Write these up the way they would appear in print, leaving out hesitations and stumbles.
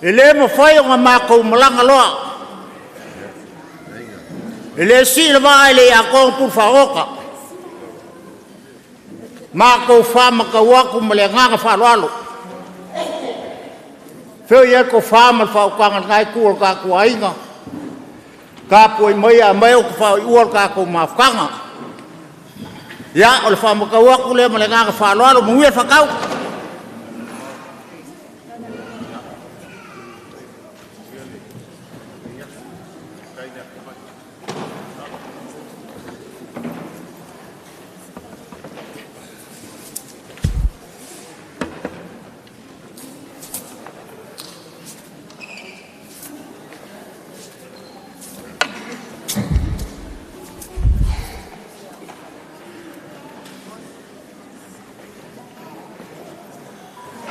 E le mafai ona matou malaga loa, e le sii le vaa e le i atoa ona pulu fagota. Matou faamatau atu ma le agaga faaaloalo, afio i ai le tofa ma le faautaga i lena itu o le tatou aiga, tapuai maia aumai ou te faaiua le tatou mafutaga. Ia, o le faamatau atu lea ma le agaga faaaloalo. Manuia le faatau.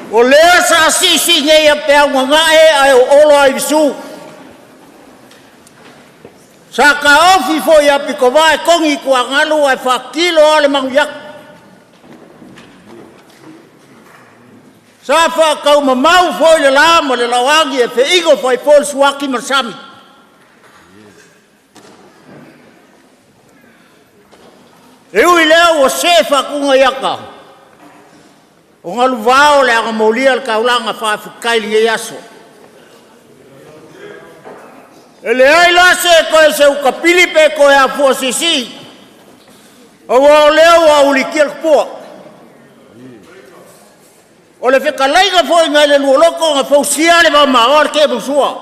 O lea sa siisii nei a peau gagae ae o olo lava i visu. Sa taofi foi ia Pitovaa e togi i tuagalu ae faatilo lava le manuiatu. Sa faataumamau foi le la ma le laoagi e feino foi le suati ma le sami. E ui lea ua see faatugaiata, o galuvao le agamolia le taulaga faafetai i lenei aso. E leai la se toe seutapili pe toe afua siisii, aua o lea ua ulitia le tupua. O le fetalaiga foi nai le Lualoto na fausia le vaomaoa le tea mausua.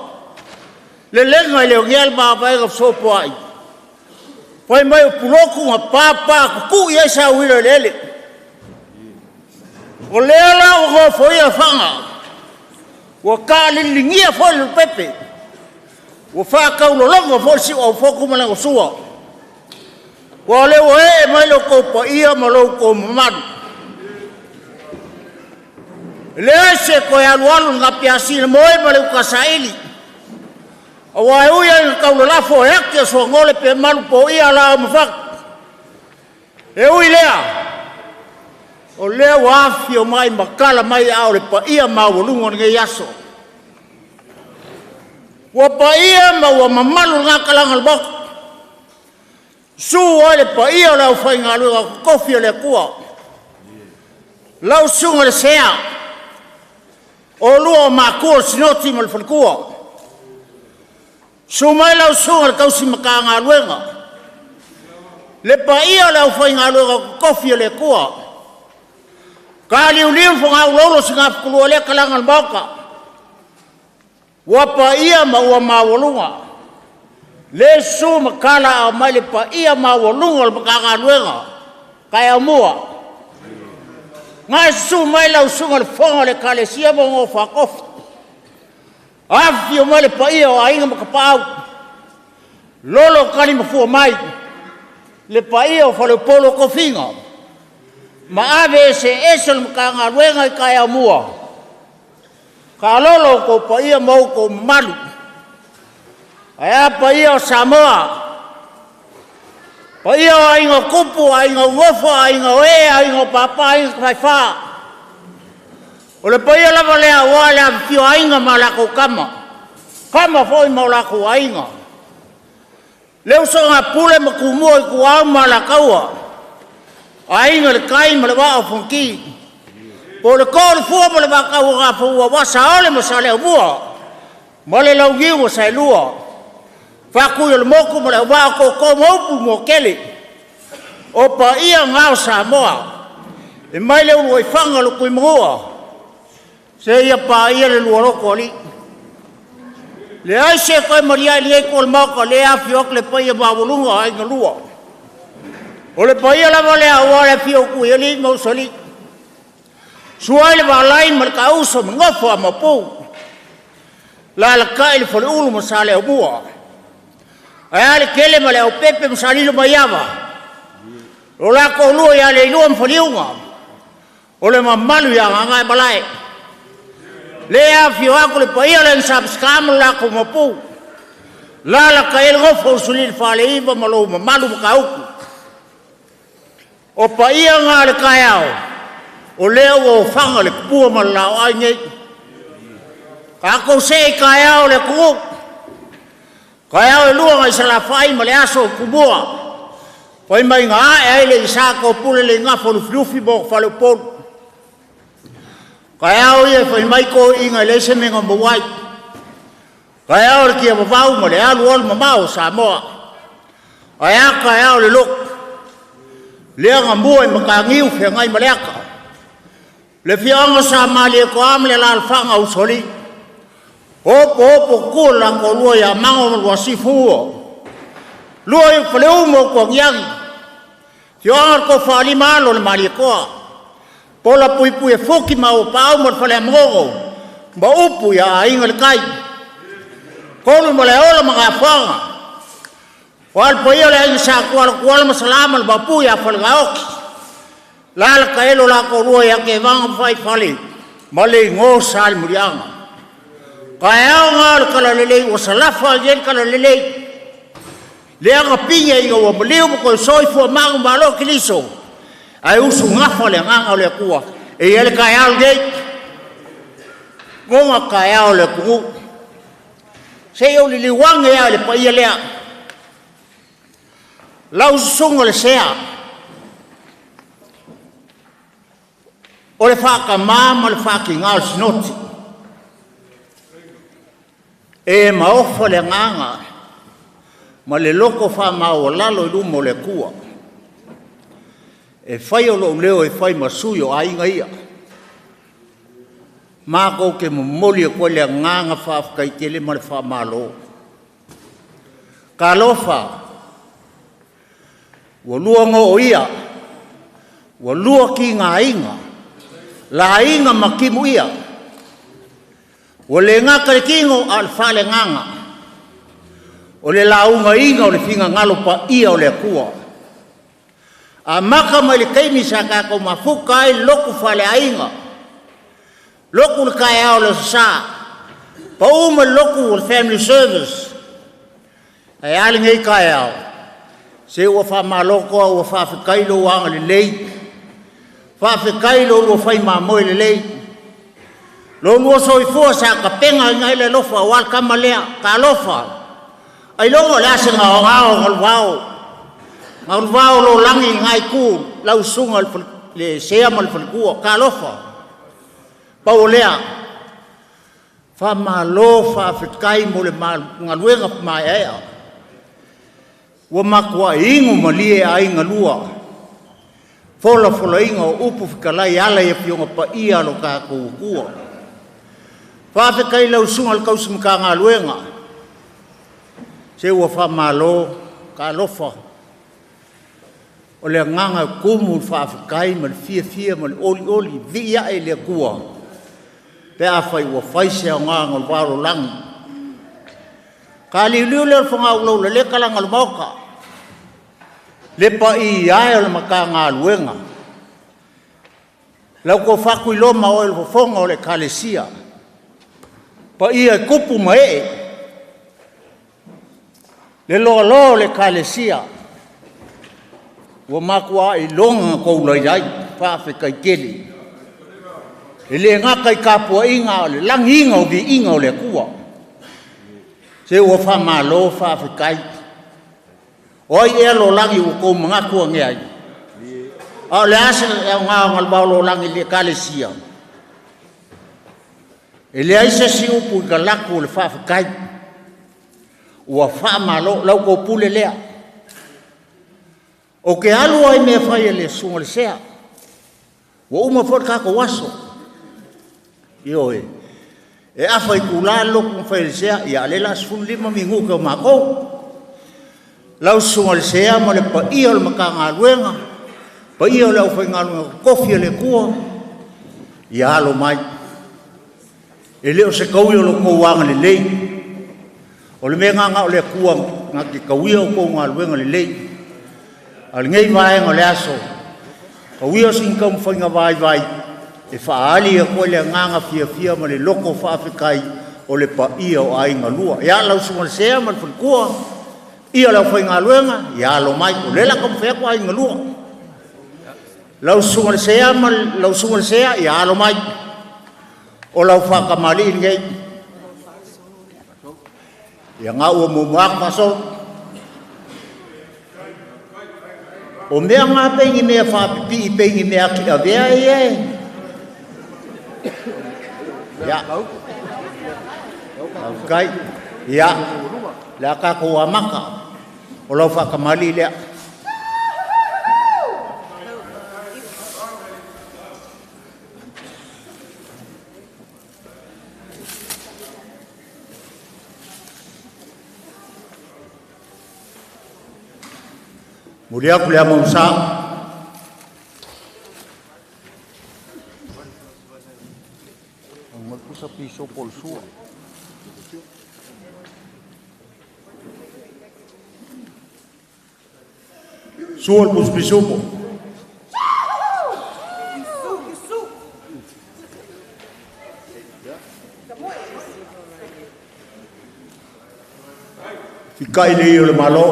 Lelega i le ogea le mavaega fesopoai, fai mai o Pulotu na papa tutui ai sauilo eleele. O lea la ua nofoia faga, ua taaliligia foi le pepe, ua faataulologo foi le siuaufotu ma le gausua. Ua o lea ua ee mai lo outou paia ma lo outou mamalu. E leai se toe alualu i le gapiasina moe ma le utasaili, aua e ui lava ina taulalafo e ati a suagole pe malu poia la o mafatu. E ui lea, o lea ua afio mai ma tala mai a o le paia maualuga o lenei aso. Ua paia ma ua mamalu lena talaga o le Maota. Susu ai le paia o le aufaigaluega totofi a le Atua. Lau susuga i le Sea, oulua o matua o le Sinoti ma le Faletua. Susu mai lau susuga i le tausi Matagaluega, le paia o le aufaigaluega totofi a le Atua. Taliuliu le fogaulaulo o Sinafetulua i lea talaga o le Maota. Ua paia ma ua maualuga. Le susu ma tala ao mai le paia maualuga o le Matagaluega, taeao mua. Gai susu mai lau susuga i le fofoga o le Ekalesia ma Gofatofi. Afifio mai le paia o Aiga ma Tapaau, lolo tali mafua mai, le paia o Faleupolu o Tofiga, ma ave eseese o le Matagaluega i taeao mua. Taalolo outou paia ma outou mamalu. Ae a paia o Samoa, paia o aiga o Tupu, aiga o Nofo, aiga o Ee, aiga o Papa, aiga Tafaifa. O le paia lava lea aua le afifio o aiga ma latou tama, tama foi ma o latou aiga. Le usoga a Pule ma Tumua Ituau ma Alataua, Aiga i le Tai ma le Vaa o Fonoti, po o le Too o le Fua ma le Vatauagafanua aua Saole ma Saleaaumua ma le Launiu na Saelua, Faatui o le Motu ma le Auvaa o Tootoo ma upu i le Manuatele. O paia na o Samoa, e mai le uluaifaga o le Tuimanua seia paia le lualoto o alii. Leai se toe maliai i lenei itu o le Maota, lea e afio atu le paia maualuga o Aiga Lua. O le paia lava lea aua le afio o Tuialii ma Usoalii, Sua ai le Vaalai ma le Taauso ma nofo a Maopu, lalatai le Faleulu ma Saleaaumua. Ae a le Tele ma le Aupepe ma Salilo Maiava, lo la toalua ia Leilua ma Faliuga, o le mamalu ia Gagaemalae. Le afio atu le paia o le Aiga Sa Peseta ma le latou Maopu, lalata i ai le nofo a Usoalii le Faleiva ma lou mamalu Matautu. O paia na o le taeao, o lea ua ofaga le tupua ma le laoai nei. Tatou see i taeao o le atunuu, taeao e lua nai Salafai ma le aso o Tumua, fai mai na ae ai le isa topule le igafo lufilufi ma ona faleupolu. Taeao ia e fai mai toeaiina e leai se mea na maua ai. Taeao o le tiavavau ma le alualu mamao o Samoa. Ae a taeao o le lotu, lea na mua i Mataniu feagai ma le ata. Le afioaga o Sa Malietoa ma le alaalafaga o Usoalii. Opo opo tua le la toalua ia Mago ma Luasifu, lua i Faleu ma Utuagiagi. Afioaga o le Tofa alo o le Malietoa. Pola puipui e fuki ma ua paau ma le faleamogo ma upu ia aiga le tai. Tolu ma le ola ma gafoaga. O le paia o le aiga sa Tuala, Tuala ma Salama ma le Maopu ia Falegaoti. La taelo la toalua ia Tevaga ma Faifale ma le igoa o Salemuliaga. Taeao na o le talalelei ua salafa ai nei le talalelei. Lea na pine ina ua maliu ma toe soifua manumalo Keriso, ae usugafa le agaga o le Atua e i ai le taeao lenei. Goga taeao o le atunuu. Se i ou liliu ane lava i le paia lea. Lau susuga i le Sea, o le faatamā ma le faatigā o le Sinoti, e maofa le agaga ma le loto faamaualalo i luma o le Atua, e fai o lou leo e fai ma sui o aiga ia. Matou te momoli atu ai le agaga faafetai tele ma le faamalo. Talofa, ua lua goo ia, ua lua tigaina, laiga ma timuia, ua le gata i le tino a o le faaleagaga, o le laugaiga o le finagalo paia o le Atua. Amata mai le taimi sa tatou mafuta ai lotu faaleaiga, lotu le taeao o le Aso Sa, pau ma le lotu o le family service. Ae a lenei taeao? Se ua faamalo toa, ua faafetai lou agalelei, faafetai lo lua fai mamoe lelei, lo lua soifua sa tapena ai nai le alofa aua le tama lea. Talofa, ailoga o le a se gaogao galuvao, galuvao lo lagi i ngai tu lau susuga le Sea ma le faletua. Talofa, pau o lea, faamalo faafetai mo le galuega maeaea. Ua matuai inu malie aiga lua, folafolaina o upu fetalai e ala i afioga paia a lo tatou Atua. Faafetai i lau susuga i le tausi Matagaluega, se ua faamalo, talofa. O le agaga e tumu le faafetai ma le fiafia ma le olioli, vii ae i le Atua, pe afai ua fai se aoga o le vaololagi. Ka liuliu lea o le fogaulau le talaga o le Maota, le paia e o le Matagaluega, lau tofa Tuiloma o oe o le fofoga o le Ekalesia, paia e tupu ma ee, le loaloa o le Ekalesia, ua matua iloga na tou lailai, faafetai tele. E le gata i tapuaiga a o le lagiina o viiga o le Atua. Se ua faamalo faafetai. O ai ea lolagi ua tou manatu ane ai? A o le a se aoga o le vao lolagi i le Ekalesia? E leai se isi upu i talaatu o le faafetai. Ua faamalo, lau tou pule lea. O te alu ai mea fai e le susuga i le Sea. Ua uma foi le tatou aso. Ioe, e afa i tula le lotu na fai e le Sea, ia a o lea o le a 15 minute o matou. Lau susuga i le Sea ma le paia o le Matagaluega, paia o le aufaigaluega totofi a le Atua, ia alo mai. E le o se taui o lo outou agalelei. O le mea na o le Atua na te tauia o tou galuega lelei. A o lenei vaega o le aso, tauia o sina taumafaiga vaivai e faaali atu ai le agaga fiafia ma le loto faafetai o le paia o aiga lua. Ia lau susuga i le Sea ma le faletua, ia le aufaigaluega, ia alo mai. O lea o le a taumafai atu aiga lua. Lau susuga i le Sea ma lau susuga i le Sea, ia alo mai. O lau faatamalii lenei. Ia ngā ua muamuaku fasolo. O mea ngā peingi mea whaapipi i peingi mea ki avea ia e. Ia. Kai. Ia. Le a kākou amaka. O lau whakamali lea. Mulia ku lea mausa. Pusa piso pol sua. Sua pus piso po. Fikai le o le malo.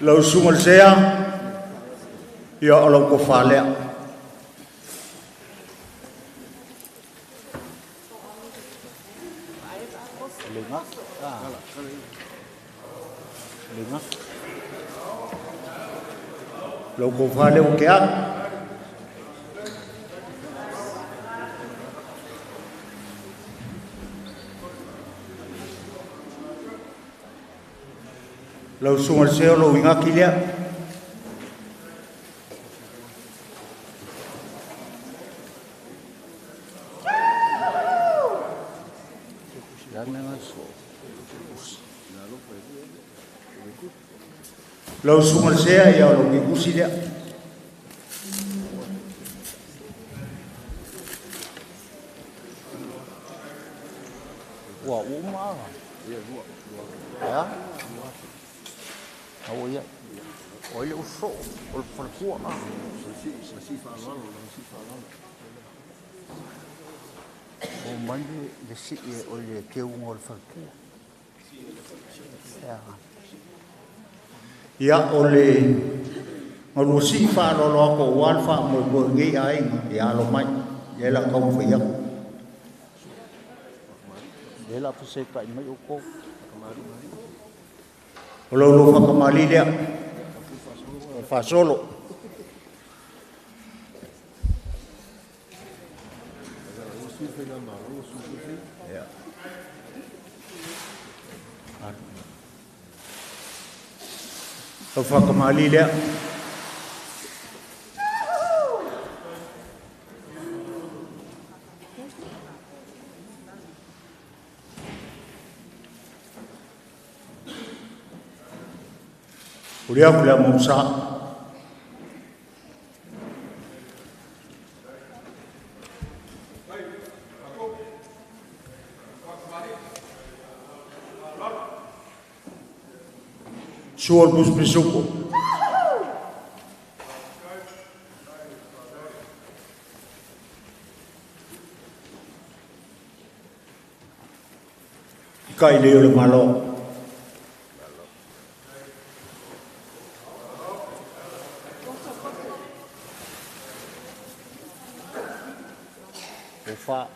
Lau sunga le sea, ia o lau kofa lea. Lau kofa lea o ke a. Lau sunga le sea o lau ingaki lea. Lau sunga le sea ia o lau kikusi lea. Ua uma. Ya. Au ia. O ile uso o le falakua. O mai le si o le keunga o le falakua. Ia o le ngaluasi whaalolo ako o alfa mo mo ngi ainga ia alo mai ia la kau whai ako. Ia la puse kai mai o ko. O lau lo whakamali lea. O whasolo. Ia. Lau whakamali lea. Uria ku lea mausa. Sua o pus pisupo. Kai le o le malo. Ofa.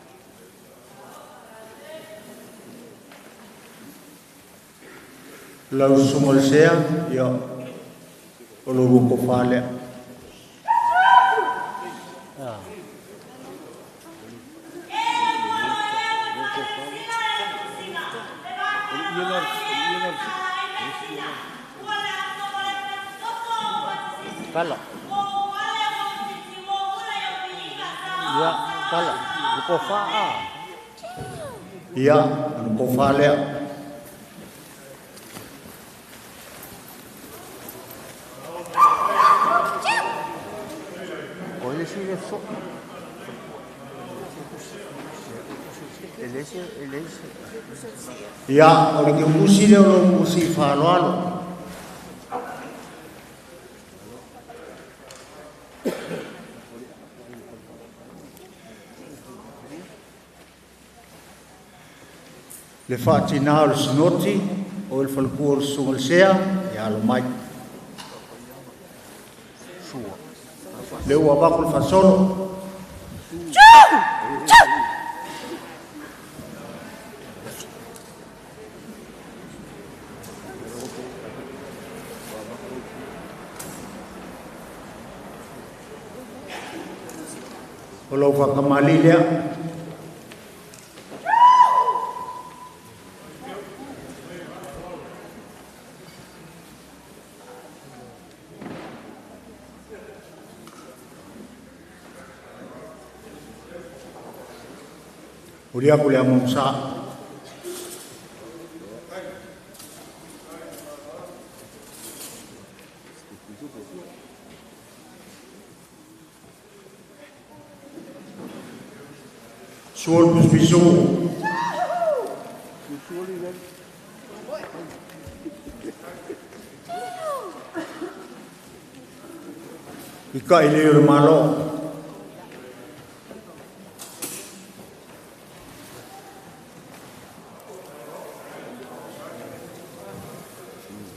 Lau sunga le sea, ia o lo ruko whalea. Kala. Ia, kala. Ruko whaa. Ia, ruko whalea. Ia, o le ke usi leo lo usi whaaloalo. Le whaatina o le sinoti, o le falakua o le sunga le sea, ia alo mai. Sua. Le ua avatu le faasolo. O lau faakamali lea. O lia ku le amo sa. Suol puspisu. I ka ile o le malo.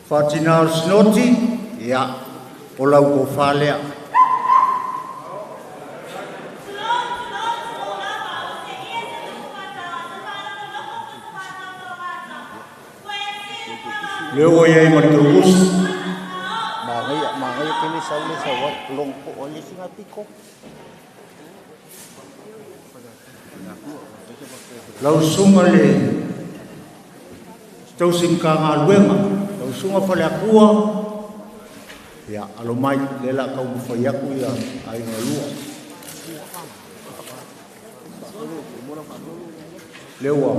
Fatina o sinoti, ia, o lau ko falea. Le ua iai ma le tauusi. Magaia, magaia kele sau le sau ai, long po o le singa piko. Lau sunga le tausi ka ngaluenga, lau sunga fale akua, ia, alo mai, le la kau mawhai aku ia, ai ngalua. Le ua,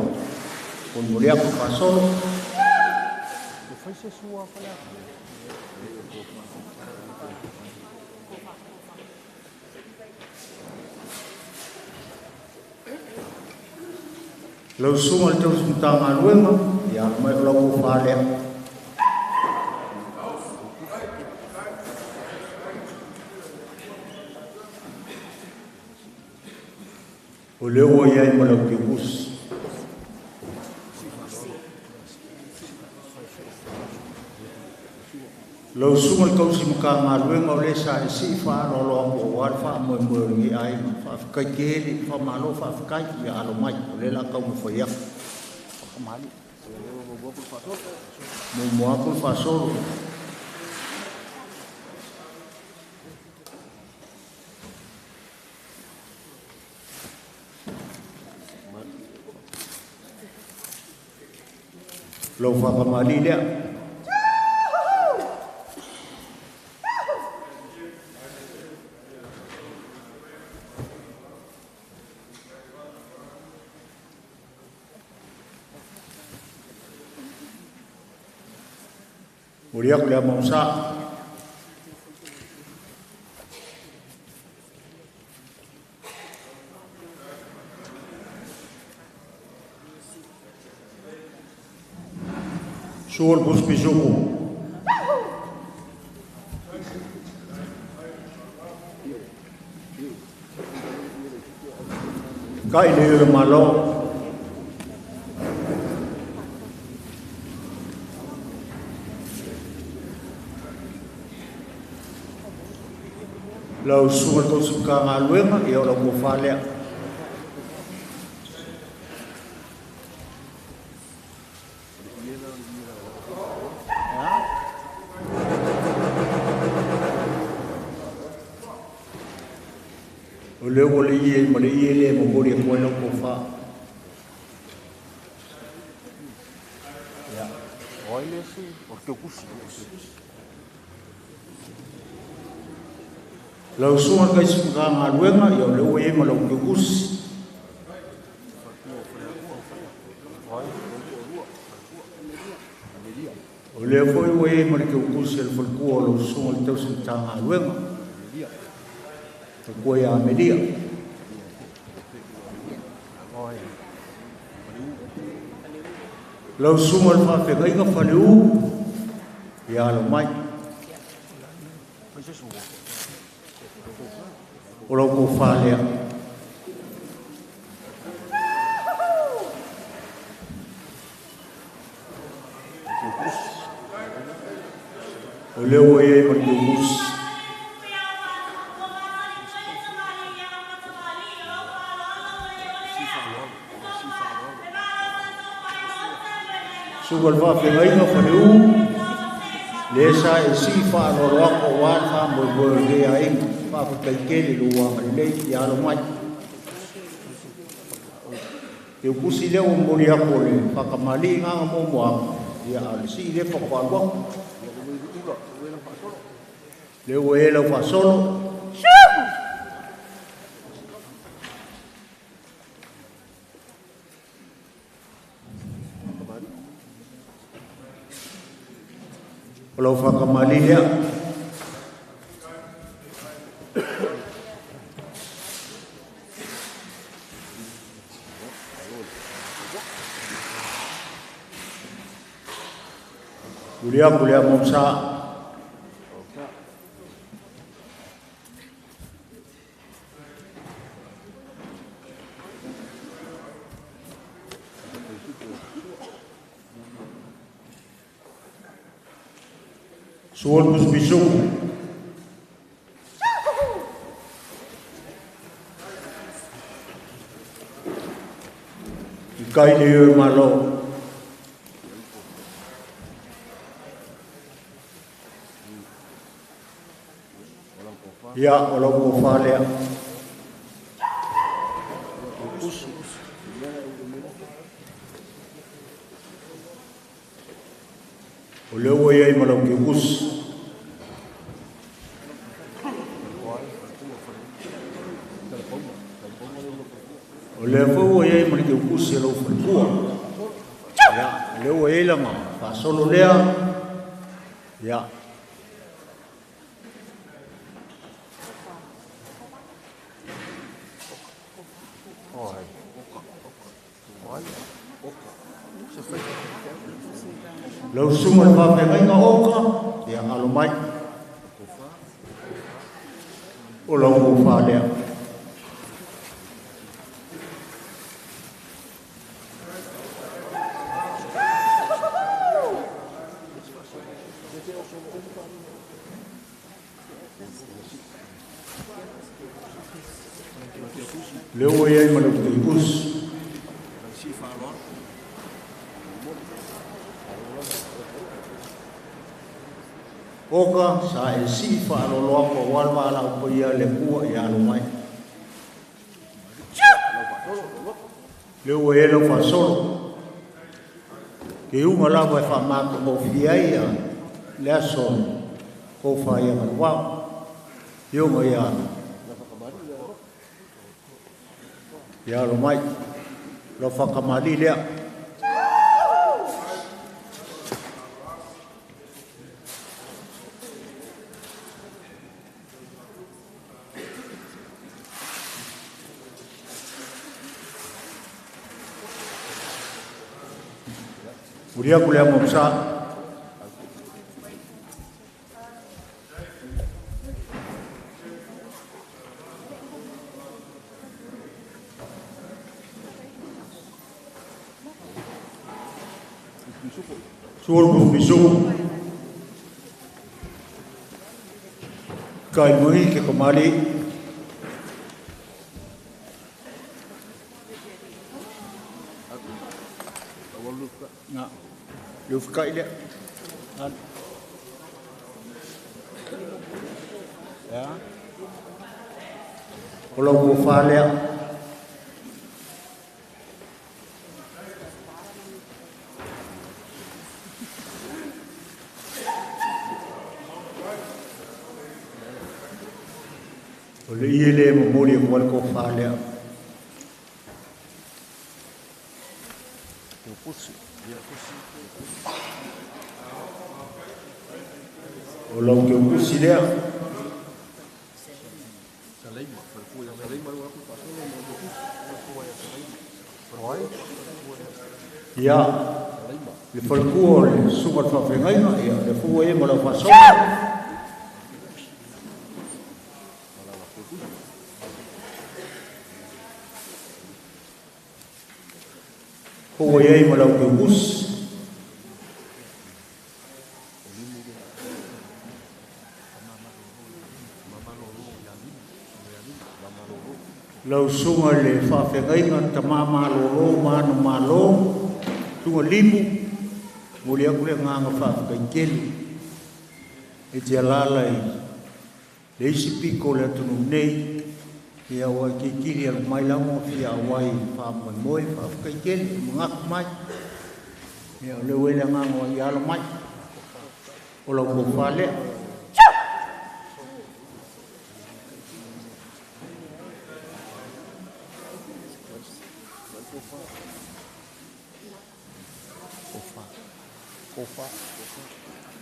konmoli aku fasolo. Lau sunga le tausi mta ngaluenga, ia, alo mai o lau ko falea. O le ua iai ma lau ke usi. Lau sunga le tausi maka ngaluenga o le sa e si wha alo alo aku o wale wha moe moe o lengi ai wha whikai kele, wha malo wha whikai ia alo mai o le la kau mwhai aku. Mo mo aku le whasolo. Lau whakamali lea. Muria ku lea mausa. Suol puspisuku. Kai le ure malo. Lau sunga tausi ka ngaluenga, ia o lau mo falea. O le ua le ie ma le ie le mo mori e koe lau ko wha. Ia, oi le si, o te kusi. Lau sunga kai sunga ngaluenga, ia o le ua ie ma lau ke kusi. O le foi ua ie ma le ke kusi el falkua o lau sunga le tausi ta ngaluenga. Falkua ia Amelia. Lau sunga le whawhengainga whaleu, ia alo mai. O lau ko whalea. O leo e ma te usi. Suga le faafeagaiga Faleu, le sa e sii faaaloalo atu aua le faamoemoe o lenei aiga. Faafetai tele i lou agalelei ia alo mai. Teukusi lea ua momoli atu o le faatamalii agaga muamua atu, ia a o le sii lea faatoa alu atu. Lea ua e lau faasolo. O lau faatamalii lea. Uli atu le amo sa. Sua le pusupisuku. I kai le ioe malo. Ia, o lau tofa lea. O lea ua i ai ma lau teukusi. O lea foi ua i ai ma le teukusi a lau faletua. Ia, o lea ua i ai lana faasolo lea. Ia. Lau susuga le faafeagaiga Oka, ia alo mai. O lau tofa lea. Lea ua i ai ma lau teukusi. Oka sa e sii faaaloalo atu aua le valaau paia a le Atua ia alo mai. Lea ua i ai lau faasolo. Keuga lava e faamatagofie ai ia le aso tofa ia Galuvao. Ioga ia ia alo mai. Lau faatamalii lea. Uli atu le amo sa. Sua le pusupisuku. Kai mui ke kamali. Nga. Lufkai lea. Ya. O lau tofa lea. O le ie le momoli atu ai le tofa lea. O lau teukusi lea. Ia, le faletua o le susuga le faafeagaiga, ia, le fua ia ma lau faasolo. Fua i ai ma lau teukusi. Lau susuga le faafeagaiga tama malolo ma ana malo, susuga Limu, Momoli atu le agaga faafetai tele e te alaala i le isi pito o le atunuu nei, ia ua e tilotilo alu mai lava ma fia auai i le faamoemoe, faafetai tele, manatu mai. Ia o lea ua i ai le agaga o ia alo mai, o lau tofa lea.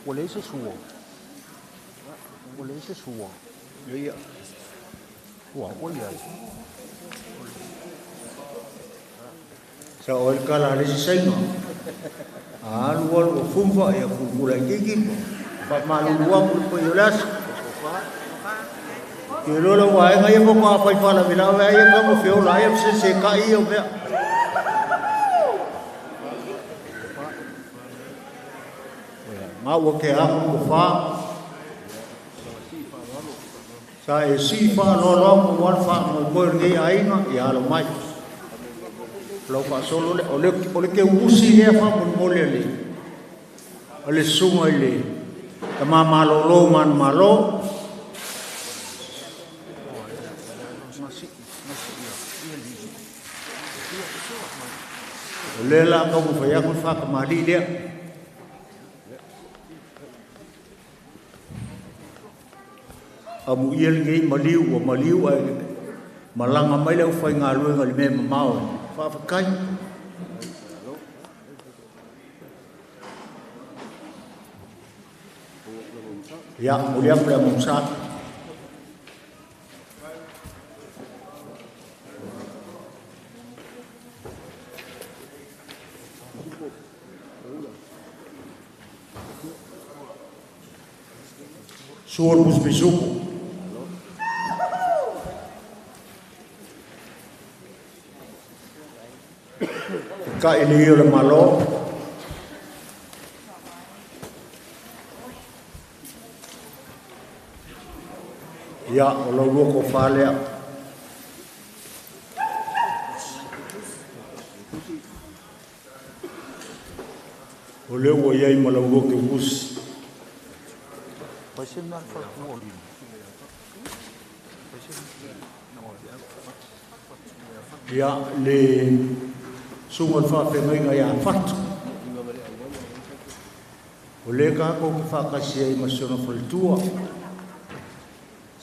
Ua leai se sua. Ua leai se sua. Ia. Ua ua iai. Sa oe le kala a le isi saina. A alu alu ua fumfa ia pupula i kiki. Faamalulu atu le paia o le aso. Ke loa lau vaega ia faatoa fai faalavelave ai ia kama feola ai ia sesekai ia o mea. Nga ua ke aku ko wha. Sa e si whaaloalo aku ua le faamoemoe o lenei aiga, ia alo mai. O lau faasolo lea, o le, o le keuusi lea faamolemole a le, a le susuga i le tama malolo manumalo. O lea la a taumafai atu le faatamalii lea. Amuia lenei maliu ua maliu ae malaga mai le aufaigaluega i le mea mamao e faafetai. Ia, momoli atu le amusa. Sua le pusupisuku. Kai le ia o le Malo. Ia, o lau lua tofa lea. O lea ua i ai ma lau lua keuusi. Ia, le susuga i le faafeagaiga ia Fatu. O lea tatou te faatasi ai ma si ona faletua.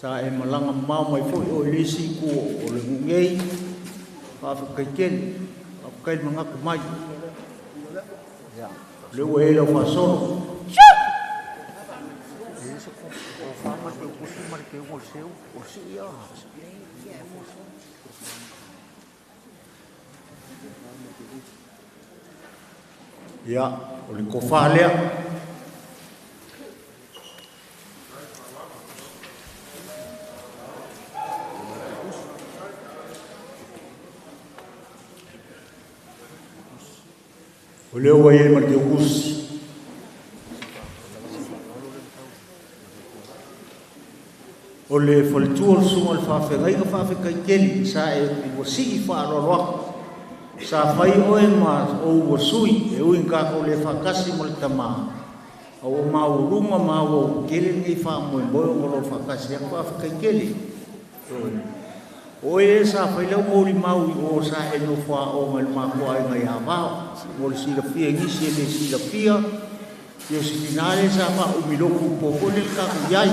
Sa e malaga mamao mai foi oe i le isi itu o le nuu nei. Faafetai tele. Faafetai le manatu mai. Ia, o lea ua i ai lau faasolo. Ia, o le tofa lea. O lea ua i ai ma le keuusi. O le faletua o le susuga i le faafeagaiga faafetai tele sa e ua sii faaaloalo atu. Sa fai oe ma ou ua sui e ui ina tatou le faatasi ma le tama, a ua maualuga ma auau tele lenei faamoemoe ona o lou faatasi atu. Faafetai tele. O oe lea sa fai lau molimau i o sa e nofo aoga i le matou aiga ia Vao. Mo le silafia i nisi e le silafia, Iosefina lea sa faaumi lotu i po foi lea na tatou i ai.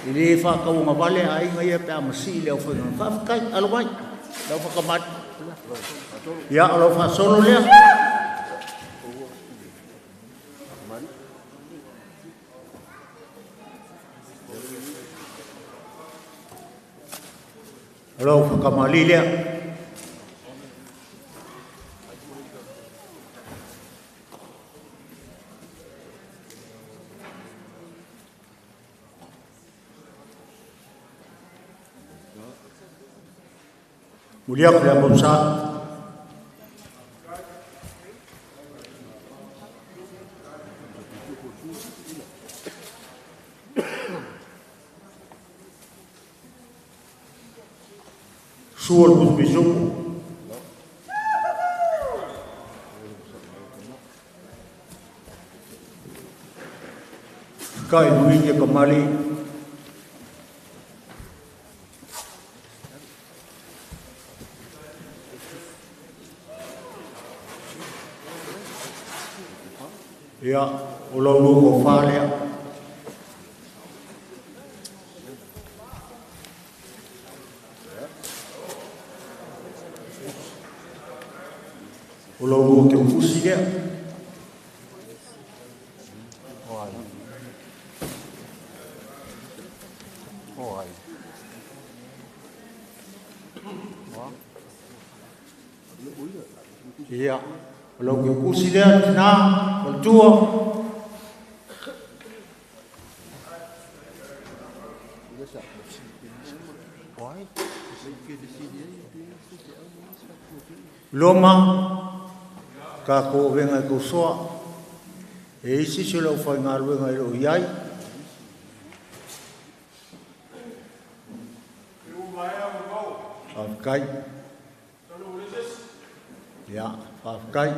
E le faatauagavale aiga ia pe a masii le aufaigaluega. Faafetai, alo mai, lau whakamani. Ia, o lau faasolo lea. O lau whakamali lea. Muli atu le amo sa. Sua le pusupisuku. Kai nui ke kamali. Ia, o lau lua ko whalea. O lau lua ke ufusi lea. Ia, o lau ke ufusi lea, tina, o le tua. Loma, ka ko venga ko soa. E isi se lau whai ngā luenga i lo iai. Whawhikai. Ia, whawhikai.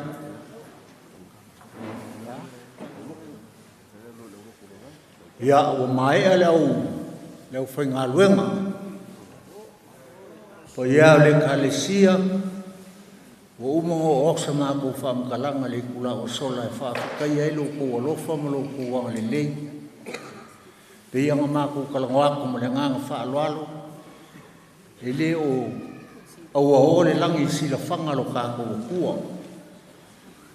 Ia, ua maea le au whai ngā luenga. Po ia o le kalesia, ua uma o oksa mā kou whaamakalanga le kula o sola e whaafikaia e lo kou alofa ma lo kou wanga le lei. Pe ia ngā mā kou kalangoako ma le nganga whaaloalo. E le o aua o le langi sila whanga lo kā kou kua.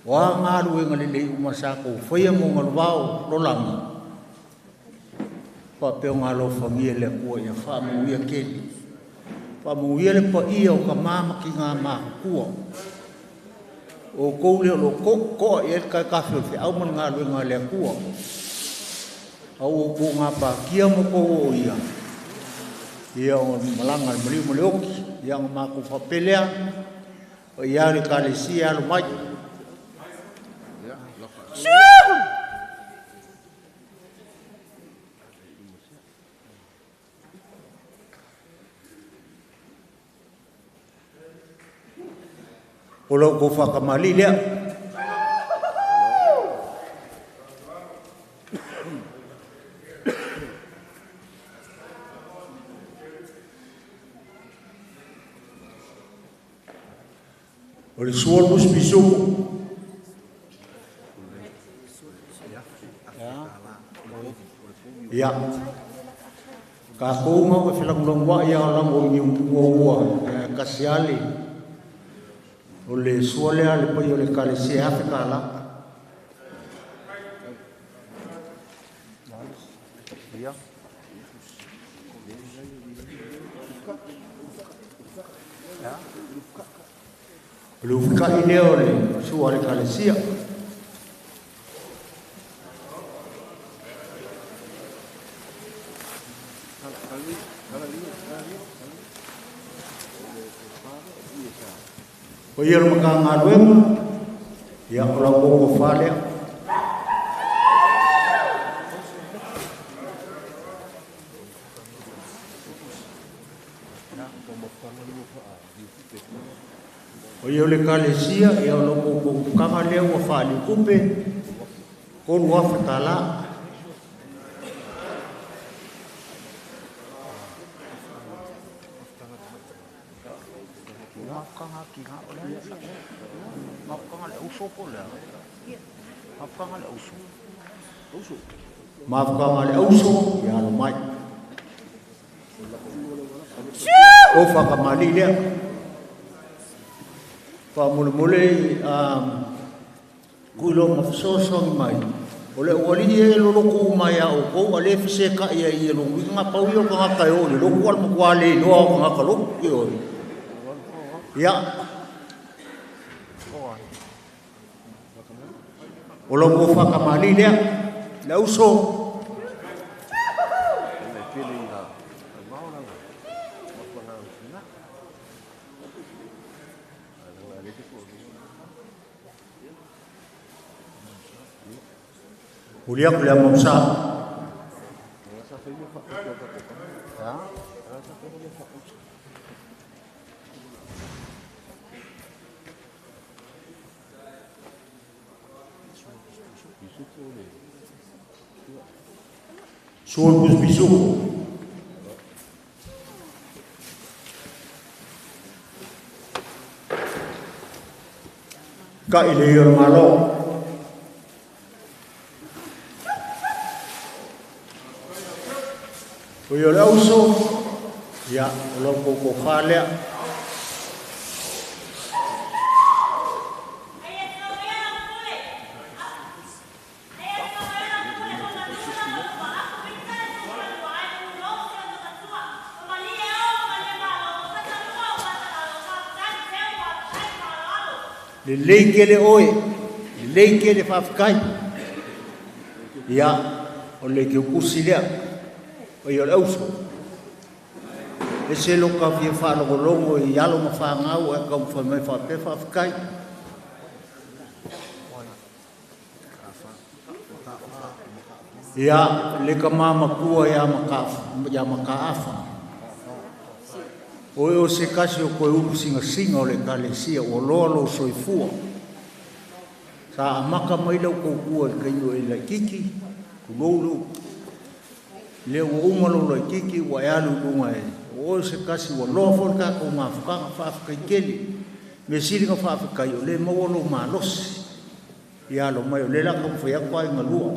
Wa ngā luenga le lei umasa kou whaia mo ngā luau lo langi. Wha peo ngā lofa ngia le kua ia whaamuia keli. Whaamuia le pa ia o ka māma ki ngā mākua. O kou leo lo koa i el kai kafe o te au man ngā luenga le kua. Au o kou ngā pākia mo kou o ia. Ia o malanga le maliu male oki. Ia ngā māku whapelea. O ia le kalesia alo mai. O lau kou whakamali lea. O le suol mus pisuku. Ia. Ka kou ngau e whilangulangua ia o lango i ua ua. Kasiale. O le sua lea le pai o le kalesia hafe ka la. O le ufikai lea o le sua le kalesia. O ia le maka ngā luenga, ia o lau koko whalea. O ia o le kalesia, ia o lau koko kanga lea ua whaali kupe, kolu afa tālā. Mafukanga le auso, ia alo mai. O whakamali lea. Whamulemule, kuilo mawhasoasoangi mai. O le ualini e loloku mai a o kou, a le whise ka ia i e longu. Ngā pau i o ka ngā kai o le loku al makua le loa o ka ngā ka loku ki oi. Ia. O lau mo whakamali lea. Le auso. Uliak lea mamsa. Sua le Pusipisuku. Ka i le ia o le Malo. O ia o le auso, ia, o lau koukou lea. Le lei kele oe, le lei kele faafetai. Ia, o le keukusi lea, o ia o le auso. E se lo ka fia faalogologo i alo ma fagau ae taumafai mai faapea faafetai. Ia, le tama matua ia Mataafa. O e o se kasi o koe ulu singasinga o le ekalesia, ua loa lou soifua. Sa amaka mai lau tautua i le taimi o e laititi, tulou lou. Lea ua uma lou laititi ua e alu i luga e o oe o se kasi ua loa foi le tatou mafutaga, faafetai tele. Mea sili na faafetai o lea e maua lou malosi. Ia alo mai o lea o le a taumafai atu aiga lua.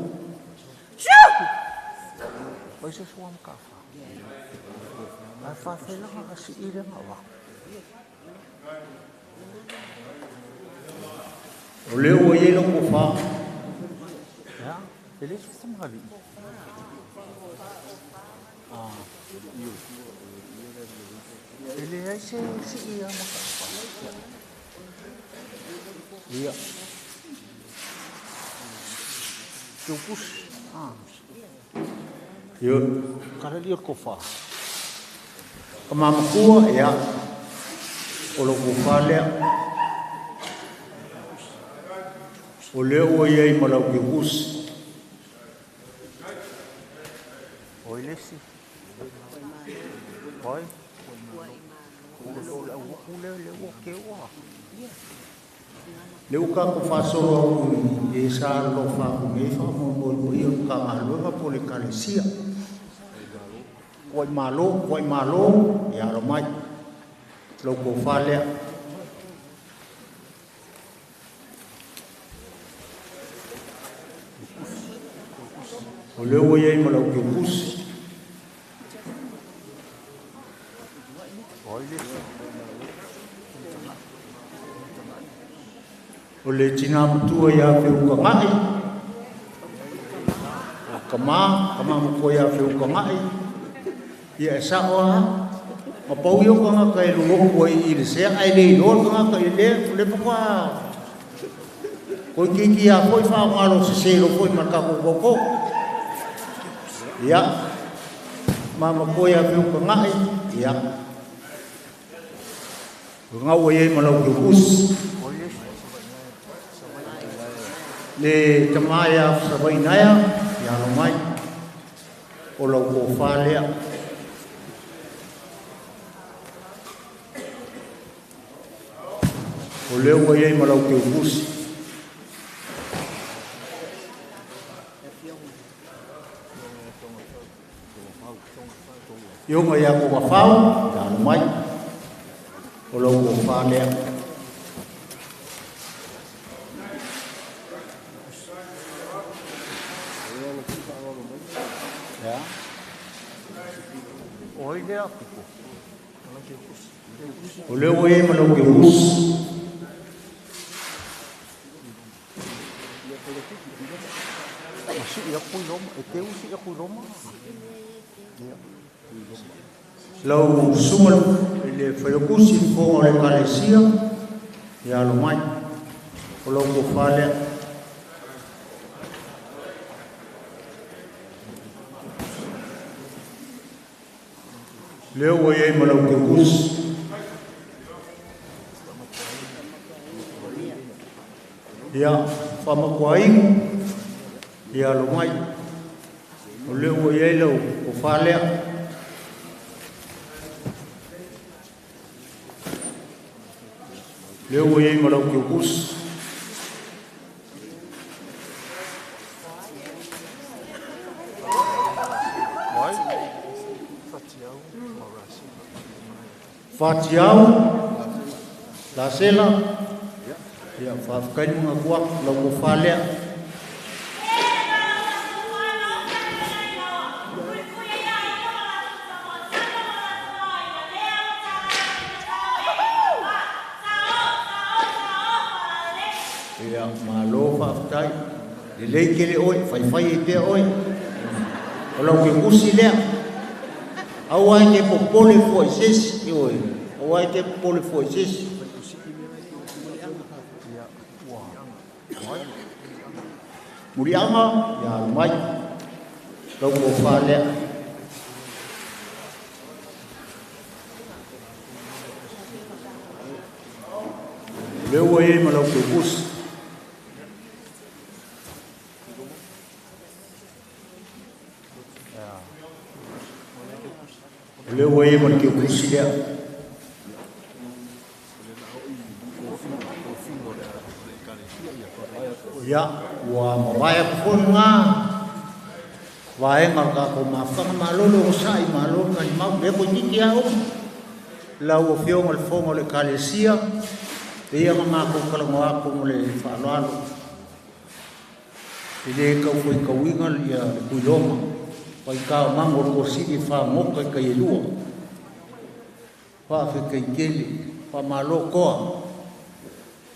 Oi se sua Mataafa. Ae faafelaga na sii lea na avatu. O lea ua i ai lau tofa. Ia, e le se tamalii. E leai se sii ia Mataafa. Ia. Keukusi. Ia. Kalali o le tofa. Ka mamatua, ia. O lau tofa lea. O lea ua i ai ma lau keukusi. Oi le isi. Oi. O le auaku lea, lea ua keua. Le ua tatou faasolo atu i e sa alofa atu nei faamoemoe i paia o le Matagaluega po o le Ekalesia. Kuai malo, kuai malo, ia alo mai. Lau tofa lea. O lea ua i ai ma lau keukusi. Oi le isi. O le tina matua ia Feukaga'i. O kama, kama matua ia Feukaga'i. Ia e sao lava. Ma pau ia o tagata e lolotu ai i le sea ae le iloa le tagata i lea, o lea faatoa toeitiiti lava foi faaaoga lo sese lo foi ma le tatou toto. Ia, ma matua ia Feukaga'i, ia. O lena ua i ai ma lau keukusi. Oi le isi. Le tama ia Savainaea, ia alo mai. O lau tofa lea. O lea ua i ai ma lau keukusi. Ioga ia Togafau, ia alo mai. O lau tofa lea. Ia. Oi lea piko. O lea ua i ai ma lau keukusi. Ma sii aku i loma. E teu sii aku i loma. Ia. Lau susuga le Failautusi le fofoga o le Ekalesia, ia alo mai. O lau tofa lea. Lea ua i ai ma lau keukusi. Ia, faamatuainu, ia alo mai. O lea ua i ai lau tofa lea. Lea ua i ai ma lau keukusi. Fatiau, Lasela, ia faafetai le magatua atu lau tofa lea. Ia malo faafetai. Lelei tele oe, faifai ai pea oe. O lau kekusi lea. Aua e te popole fua i se isi, ioe. Aua e te popole fua i se isi. Muliaga, ia alu mai. Lau tofa lea. O lea ua i ai ma lau kekusi. O lea ua i ai ma le kekusi lea. Ia, ua mavae atu foi lena vaega o le tatou mafutaga. Malo le onosai, malo le talimau. Lea toeitiiti lava uma. Lau Afioga i le Fofoga o le Ekalesia, pei ona matou talanoa atu ma le faaaloalo, e le tau faitauina le Tuiloma, paita o mago o le Tuasivi e fagota i tai e lua. Faafetai tele, faamalo toa.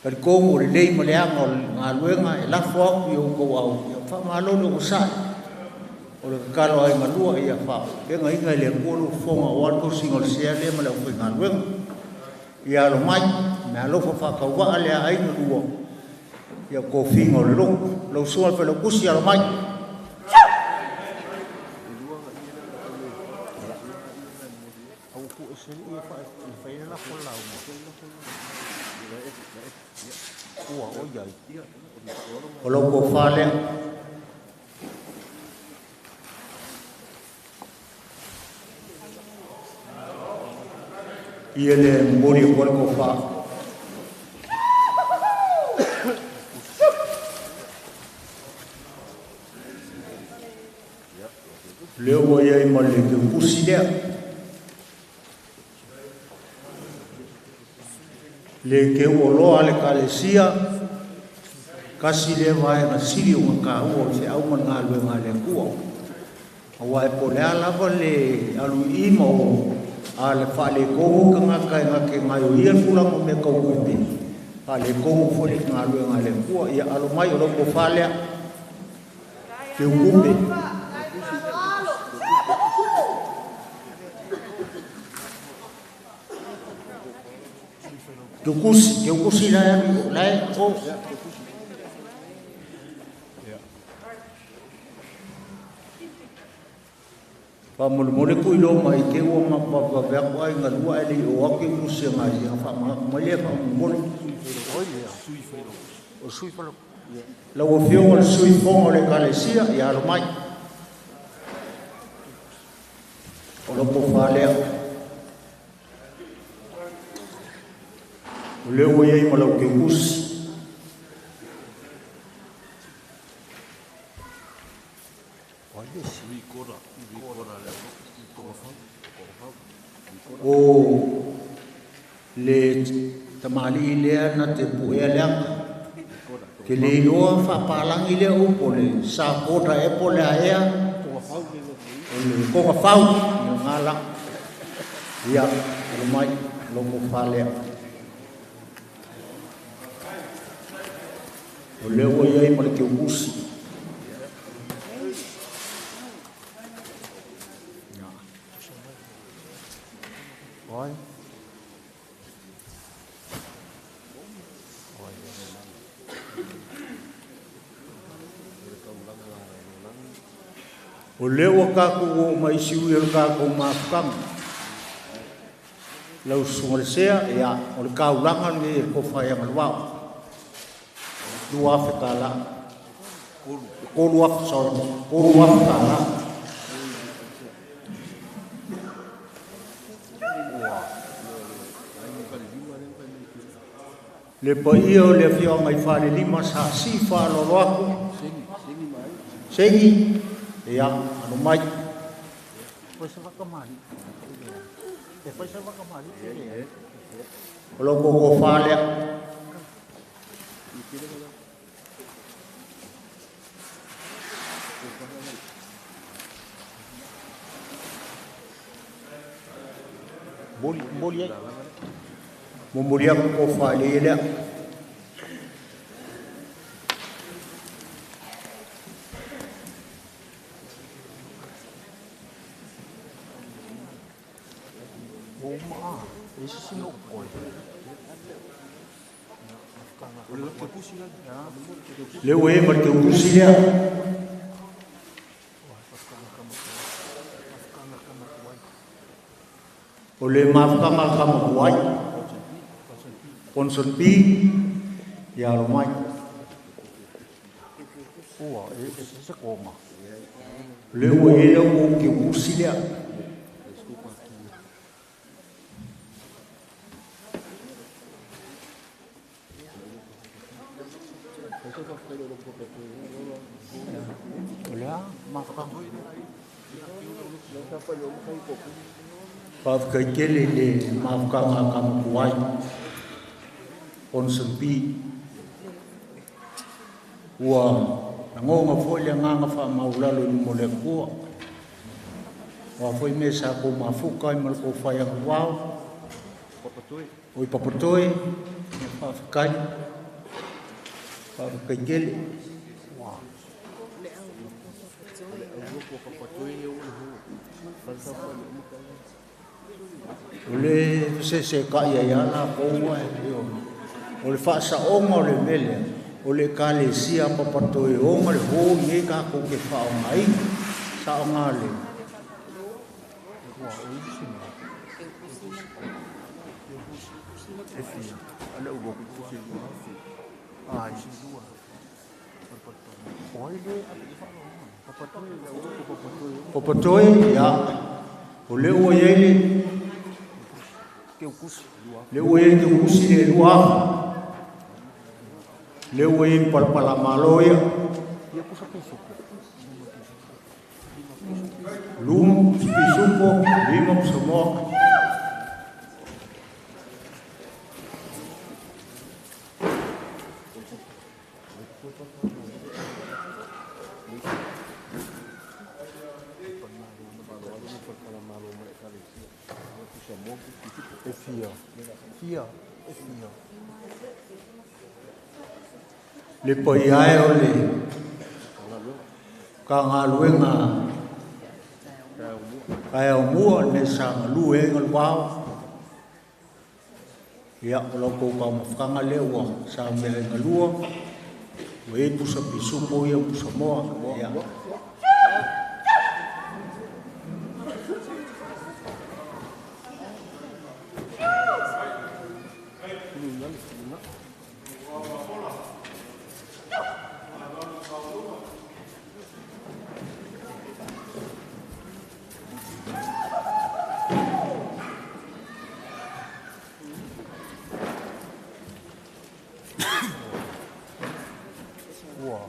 Talitonu o lelei ma le aga o le galuega e lafo atu i outou au, ia faamalo le onosai. O le tatalo a aiga lua ia faapegaina e le Atua lou fofoga aua le tosiga o le sea lea ma le aufaigaluega. Ia alo mai, meaalofa faatauvaa lea aiga lua, ia tofiga o le lotu. Lau susuga i le Failautusi, alo mai. O lau tofa lea. Ia le momoli atu ai le tofa. Lea ua i ai ma le teukusi lea. Le teuoloa a le Ekalesia, tasi lea vaega sili ona taua o le feau ma le galuega a le Atua. Aua e po o le a lava le alu i i ma o a le faaletonu tagata e na te gaioia le tulaga o mea tau tupe, faaletonu foi le galuega a le Atua. Ia alo mai o lau tofa lea. Teukupe. Teukusi, teukusi la e alu i o, la e o. Faamolemole Tuiloma i te ua mavavave atu aiga lua ae le i oo atu i kusi a nai ona faamanatu mai lea faamolemole. Lau Afioga i le Sui Fofoga o le Ekalesia, ia alo mai. O lau tofa lea. O lea ua i ai ma lau teukusi. O le tamalii lea na te puea le ata. Te le iloa faapalagi lea upu o le sakoda ea po o le a ea. O le togafau, ia nga la. Ia, alo mai, lou tofa lea. O lea ua i ai ma le teukusi. O lea ua tatou oo mai i siui o le tatou mafutaga. Lau Susuga i le Sea, ia, o le taulaga lenei e tofa ai Agalevao. $2,000. $3,000, sorry. $3,000. Le paia o le afioaga i Falelima sa sii faaaloalo atu. Segi, ia, alo mai. O lo kou tofa lea. Momoli ai. Momoli atu le tofa i le ia lea. Le ua e ma le teupusi lea. O le mafutaga a le tama tuai. Ponson P. Ia alo mai. O le ua i ai lau kou teupusi lea. O le a mafutaga? Faafetai tele i le mafutaga a tama tuai. Ponson P. Ua lagona foi le agaga faamaualalo i luma o le Atua. O a foi mea sa tou mafuta ai ma le tou faiaga vao, oi Papatoe, ia faafetai, faafetai tele. O le fesesetai ai lava latou ae o le faasaoga o le mea lea, o le Ekalesia a Papatoe e ona le ho i nei tatou te faaaogaina. Saoga le. Papatoe, ia, o lea ua i ai le, lea ua i ai le teukusi le 2,000. Lea ua i ai ma palapalamalo ia. Luma pisupo, lima pusamoa. Le paia e o le Matagaluega taeao mua le sa galue ai Galuvao. Ia, o la outou taumafataga lea ua saumea ai galua, ua i ai pusa pisupo ia pusa moa. Ia. Ua,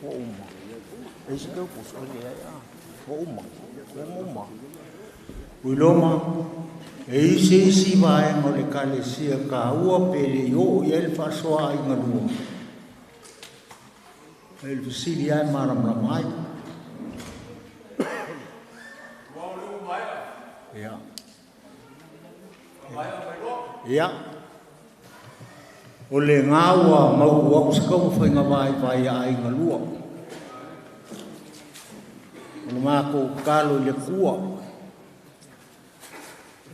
ua uma. E se teu puso, e ai a. Ua uma. Ua uma. Uiloma, e i se isi vaega o le Ekalesia taua pe le i oo i ai le faasoa a aiga lua. E le fesili lava e malamalama ai. Ia. Ia. O lena ua mautu atu se taumafaiga vaivai a aiga lua. O le matou tatalo i le Atua, o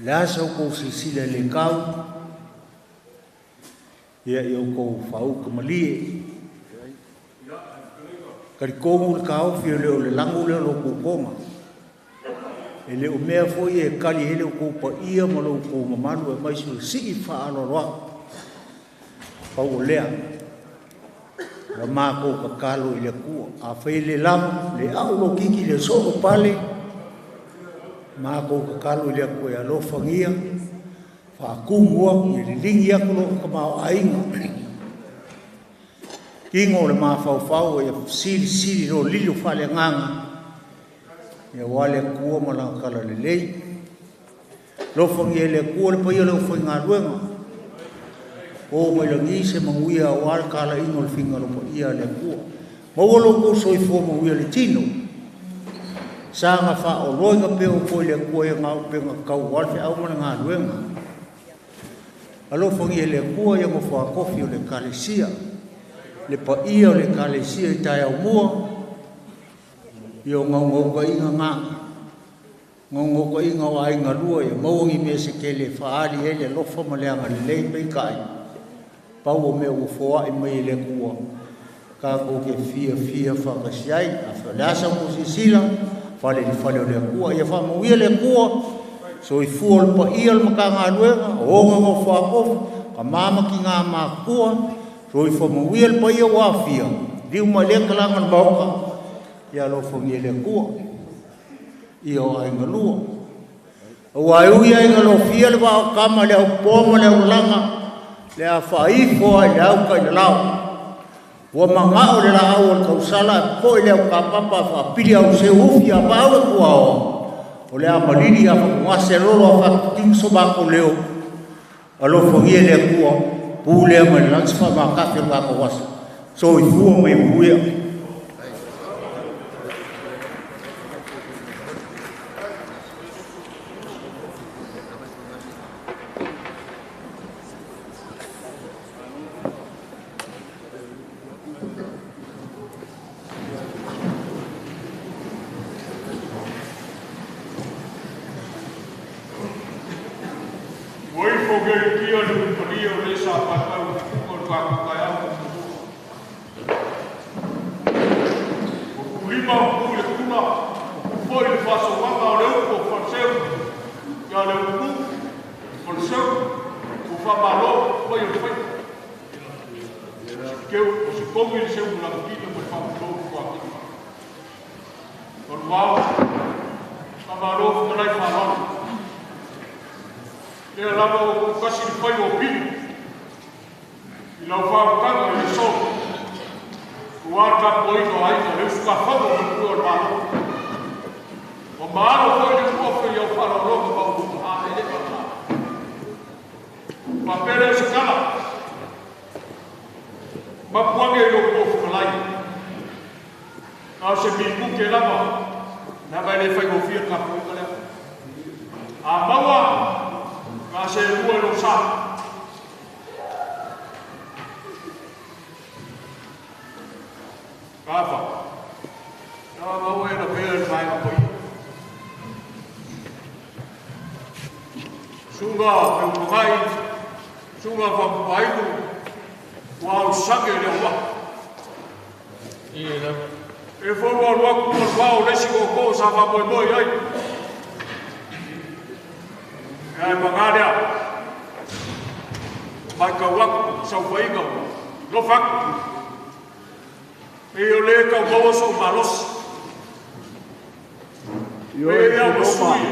le a sa outou silasila i le tau, ia i outou faauta malie. Talitonu le taofi e le o le lanu lea o lo outou toga. E le o mea foi e tali ai le outou paia ma lo outou mamalu aemaise o le sii faaaloalo atu. Pau o lea, la matou tatalo i le Atua. Afai e le lava, le au lo kiki le soo pale, matou tatalo i le Atua e alofagia, faatumu atu, e liligi atu lo tamaoaiga. Tino o le mafaufau ia silisili lo lilo faaleagaga, ia aua le Atua ma lana talalelei. Alofagia e le Atua le paia o le aufaigaluega, o mai lagi se manuia aua le talaiga o le finagalo paia a le Atua. Maua lo outou soifua manuia i le tino, saga faaoloaina pea outou e le Atua i ana auupega tatau aua le feau ma le galuega. Alofagia e le Atua ia nofoa tofi o le Ekalesia, le paia o le Ekalesia i taeao mua, ia o naunautaiga na, naunautaiga o aiga lua ia maua ni mea se tele e faaali ai le alofa ma le agalelei, peitai, pau o mea ua foai mai e le Atua, tatou te fiafia faatasi ai. O le a sa outou silasila, fale i le fale o le Atua. Ia faamanuia le Atua, soifua le paia o le Matagaluega, o ona nofoa tofi, tama ma tina matutua, soifua manuia le paia ua aofia, liu mai lea talaga o le Maota, ia alofagia e le Atua, ia o aiga lua. Aua e ui lava ina lofia le vaa o tama i le aupoa ma le aulalaga, le a faaifo lava i le autailalao. Ua manao le laau o le tausala e popoe le aukapapa a faapili au seu ufi a paau le tuaoa, o le a malili a fatugase lolo a faatutino so matou leo, alofagia e le Atua, pulea mai le lagi se faamatafi o le tatou aso. Soifua ma ia manuia. Ua ifo i le ulupalia o le sa paepau i tupuga o le tatou taeao ma muamua. Ua tuulima upu i le tula, upu foi i le faasoaga o le upu o Faleseu, ia le upu Faleseu, ua faamalo fai o le faiva. O se togi le seu malagatino ma le faamalo tuatini. Maluvao, faamalo fetalai faaaloalo. Lea lava ua tuutasi le faiva o Pili i lau faautaga i le solo, ua le tapuaiga o aiga, le usugafono ma le pule o le Malo. Ua maalo foi le uofe i au faaaloaloga maualuga a e le faata. Faapea lea o se tala, mapuage i lou po fetalai. Na o se minute lava, leaga e le faigofie le tapuaiga lea. A maua, na se lua i lou sa. Kafa, na maua e na pea le vaega paia. Suga feumagai, suga whakupaiku, ua au sake le aua. E fau alu aku ma le vao le isi koko sa faamoemoe ai. Ae paga lea, matau atu saofaiga ua lofa atu. E o lē tau maua so'u malosi. E ia ua sui.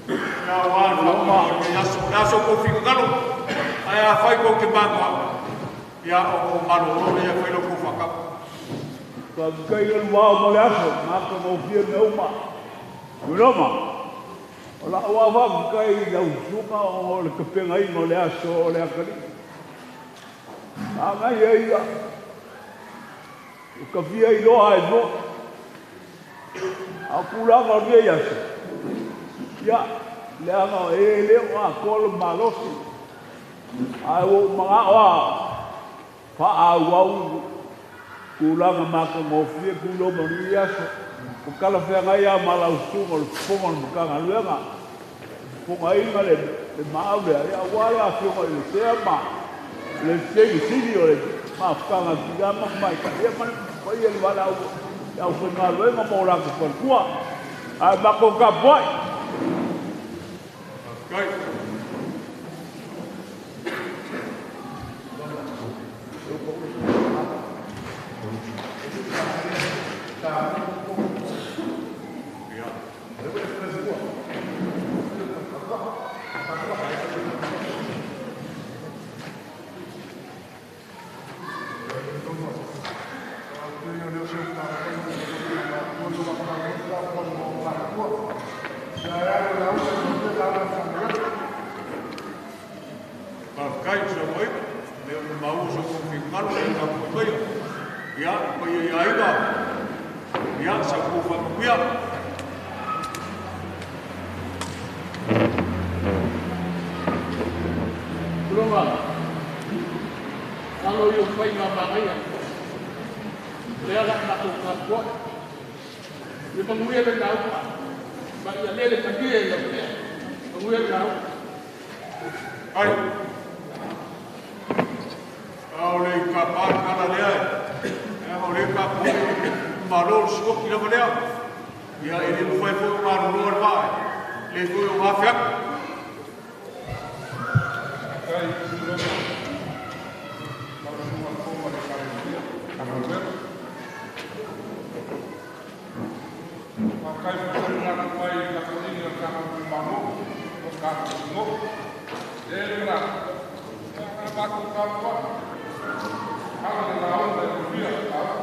Ia ua le faamoemoe lenei aso. O le a so outou finagalo, ae afai tou te magoa'u, ia o kou malōlō lea e fai la outou faatau. Faafetai le vao mo le aso, mata gofie mea uma. Tuiloma, o lau lava faafetai i lau susuga o le tapenaina o le aso o le atalii. Manaia ia, ua tafia iloa ai foi. A o tulaga o lenei aso, ia, leaga e le o atoa le malosi. Ae ua ou manao lava faaauau tulaga matagofie Tuiloma o lenei aso. Ua talafeagai lava ma lau susuga o le fofoga o le Matagaluega, fofogaina le maau lea, ia aua le afioga i le Sea ma le Seila Sili o le Mafutaga a Tina ma Tamaitai, ia ma le paia i le valaau le aufaigaluega ma o latou faletua. Ae matou tapuai. Faafetai. Faafetai i saunoaina, lea ua maua so outou finagalo i le tapuai maia. Ia, le paia i aiga, ia, soifua faamanuia. Tulonga, alo i o faiga manaia. Lea la matou tapuai. Ia manuia le lauga. Ma ia lele manuia i lau pea. Manuia le lauga. Ai. A o le tapa le tala lea e, leaga o lea e tapuai le Malo o le sioti lava lea. Ia, e le mafai foi ona aluloa le vaa, e le toe ogafe atu. Faafetai i Roma, lau Susuga Fofo ma le Ekalesia, Matagaluega. Faafetai foi le manatu mai i le tapuaiga a le tatou itumalo o le tatou atunuu. E le manatu, ia na matou tapuai, ala le lauga e manuia le lauga.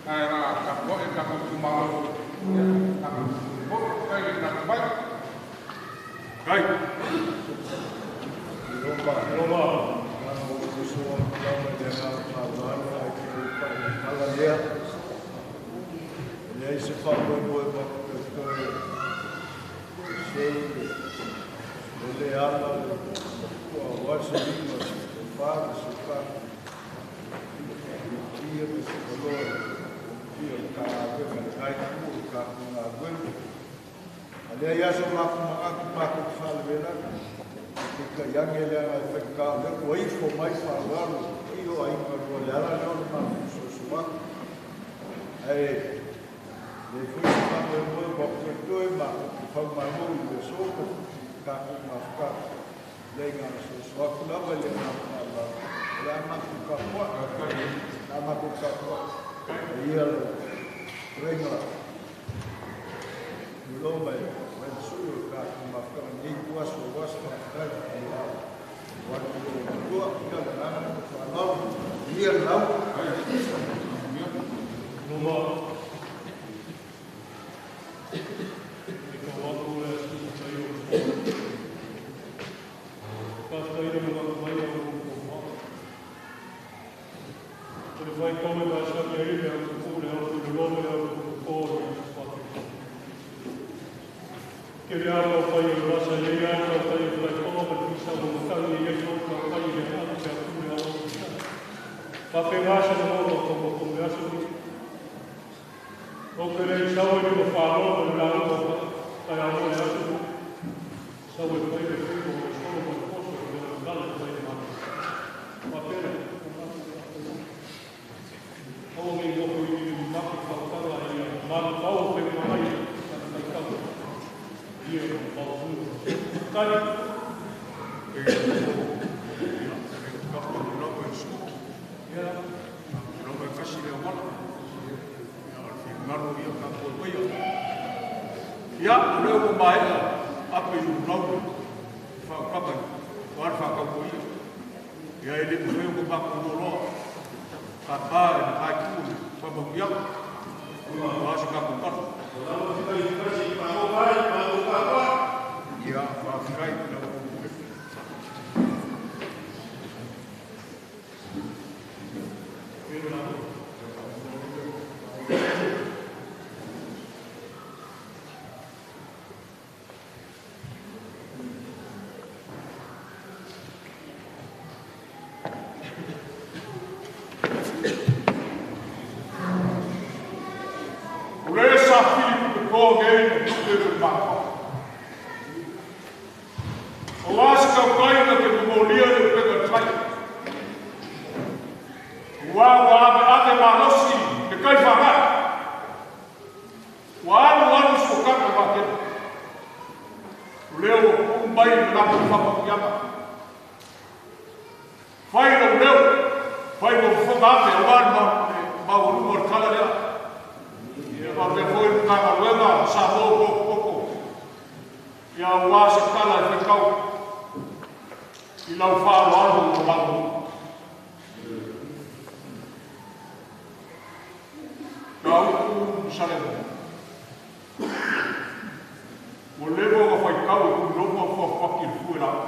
Ae o le a tapuai le tatou itumalo, ia tatou foi, faafetai le manatu mai. Kai. Roma, na ou uso atu lava i le agaga faaaloalo ae te le pai i le tala lea. E leai se faamoemoe matou te toe seu le o le ala le matua aua se lima, se tofa ma se utaga. Ia ma se maloa i le komiti o le Matagaluega i lena itu o le tatou galuega. A leai lava so matou manatu matou te faalavelave. Peitai ane leaga e faigata o lea ua ifo mai faaaloalo i o aiga lua le ala lea o le matou soso atu. Ae leai foi se faamoemoe ua toetoe matou te faumalo i le aso ma tatou mafutaga. Leai na ona soso atu lava i le agaga faaaloalo o le a matou tapuai. O le a matou tapuai. E ia le fetalaiga Tulouna mai le sui o le tatou mafutaga i lenei ituaso aua se faafetai aua le tulou matua. Ia le agaga lea ma le faaaloalo. Manuia le lauga. Loma. E tau atu le sui tai o le fono. Faafetai le manatu mai au o O le vaitau e masani ai le atupu le au tulolo le au tupupo o le atu. Ke le alo pai o rasa ia ia tau pai o whai ma le fisa o matangi ia ia tau pai le atu te atu le au o Pape ngasa na moto ko ko me aso ni. O ke le sau e ni whālo ma le lau o kai au le aso. Sau e pai le fui o le solo ma le poso o le ngala pai le manu. Papere. Aua ngi ngoko i ni maki whakatanga i a manu pau o pe mai ka kai kau. Ia o pau fu. Kai. Ia, lava e kasi le awala. Ia, o le finagalo ia tapuai maia. Ia, o lea ua maea ape i lulau le faautaga aua le faatautoia. Ia, e le mafai ona matou loaloa tapa i le vaetu o le faamanuiaga aua se tatou tala. Ia, faafetai i lau Afioga. O le sa fili pupe nei ma tupe le matua. O a se tautai na te momolia le upega tai. Ua ua ave ave malosi le kai whangai. Ua alu alu suokana wakena. O lea ua puu mai le lako whamakiama. Whai lau leo, whai mo whonga ave a wā le maualuga o le tala lea. Ia faapea foi le Matagaluega sa mo poko. Ia ua se tala e whaikau i lau faaaloalo ua maualuga. Ka upu Salemo. tau e kumilomo a fuafuaki le fue lau.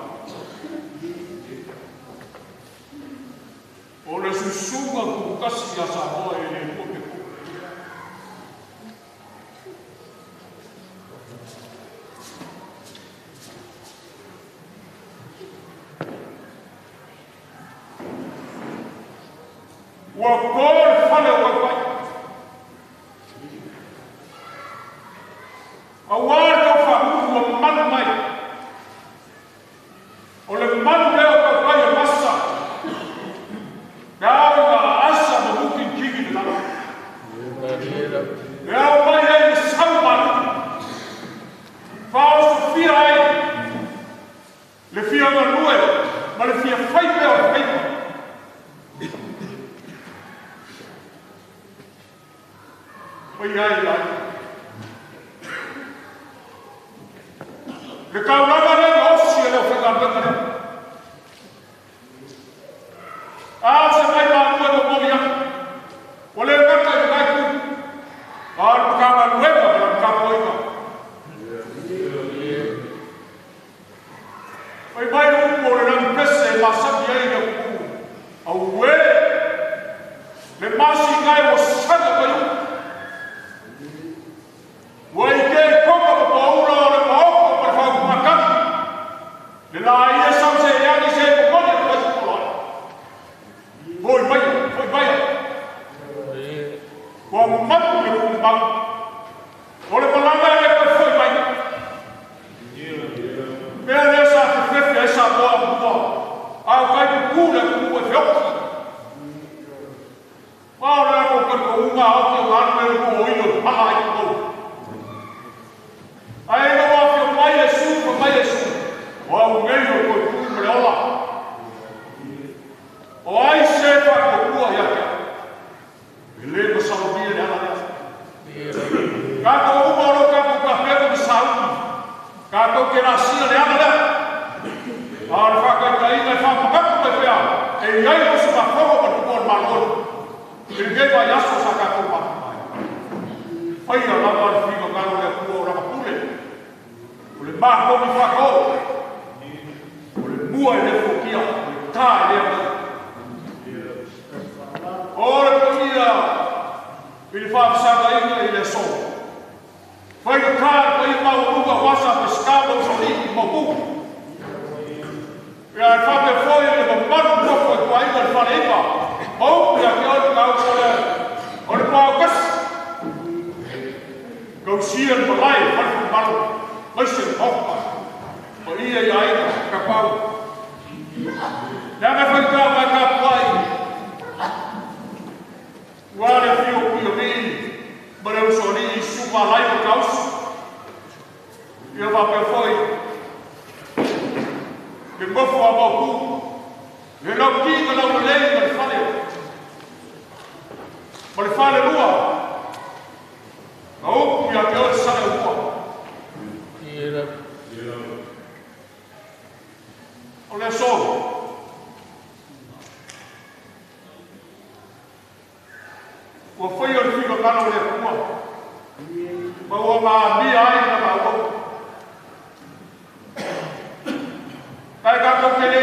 O le susuga tumutasi ia Samoa e le lua pe ku. Ua to le fale o Tautai. Auā le taufagutu ua mamalu mai. O le malu lea o Tautai e masa. E ao ina aasa ma mutigitigi le lalo. E ao mai ai le sau malu. Faaosofia ai le fia galue ma le fia fai pea o le faiva. Paia ai le aiga. Le taulaga lea na osi e le aufaigaluega lea. A o se mai malua e momoli atu, ua le gata i lena itu, a o le Matagaluega ma lana tapuaiga. Fai mai le upu o le lagipese e masani ai le atunuu, Auē! Le masina e ua saga mai upu. Ua ike i toga ma paula o le maoko ma le faautugatagi. Le laia sau se eani se e momoli atu ai se poloai. Foi maia, foi maia. Ua mapu le tumau. O le malaga e le toe foi mai. Mea lea sa fefefe ai Samoa mua, a o tai pupū le atunuu e feoti. Ma o le latou talitonuga a oti o alu le lua o ilo i pala ai tulou. Ae ina ua afio mai Iesu ma mai Iesu, o au nei o le toe tu ma le ola. O ai se faatuatua ia te au? E le masalomia le ala lea. Tatou uma o lo tatou tapena ma sauni, tatou te laasia le ala lea. A o le faataitaiga e faamanatu mai pea e i ai le usugafono ma le Tupua o le Malo i lenei vaiaso sa tatou mafuta ai. Faia lava le finagalo o le Atua o lana pule, o le makogi faatoo, o le mua e le fuatia, o le tā e le agaia. O le paia i le faafesagaina i le aso. Faigata le paia maualuga aua sa Peseta ma Usoalii ma Maopu. Ia e faapea foi le mamalu nofo i tuaiga i le Faleiva ma upu ia te oe le mataupu o le o le Puaokasi. Tausia le malae i le fale falemalo aemaise le maota paia i aiga Tapaau. Leaga e faigata mai tapuai Ua le afio o Puialii ma le Usoalii, Susuga Alai ma Tausi, ia faapea foi le nofo a Maopu, le Lauti ma Laulelei ma le fale ma le falelua, ma upu ia te oe Saleaumua. O le aso. Ua faia le finagalo o le Atua, ma ua maamia ai lana auauna. Ae tatou te le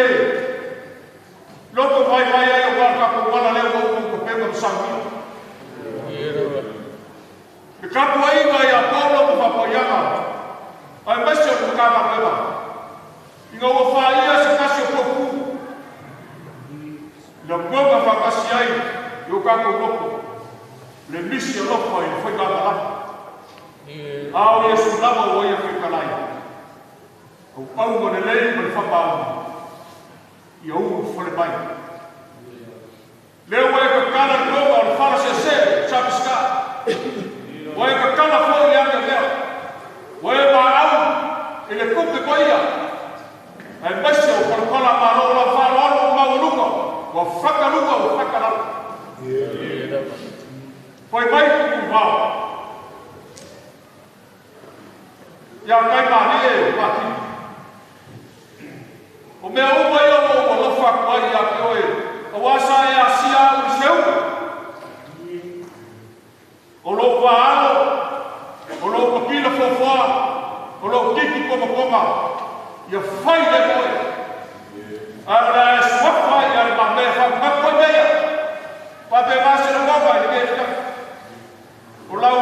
loto vaivai ai aua le tatou ala lea ua uma ona tapena ma saunia. Le tapuaiga ia Paulo ma Papaiaga, aemaise o le Matagaluega, ina ua faia se tasi o poupu, Lagona faatasi ai i o tatou loto le misi alofa i le faigamalaga. A o Iesu lava ua ia fetalai, auauga lelei ma le faamaoni, ia ulufale mai. Lea ua e tatala le toga o le fala seese o Sapisika. Ua e tatala foi le ameamea. Ua e maau i le tupe paia, aemaise o palapala malo o lau faaaloalo ua maualuga, ua fata luga ua fata lalo. Fai mai Tutuivao, ia Taimalie Patini. O mea uma ia ua ou alofa atu ai ia te oe, aua sa e asia au i seuga. O lou vaa alo, o lou papila foafoa, o lou titi tomatoma, Ia fai le moe. A o le a e suafa ai a le mamea faamanatu ai mea ia. Faapena se lagona i lenei afiafi. O lau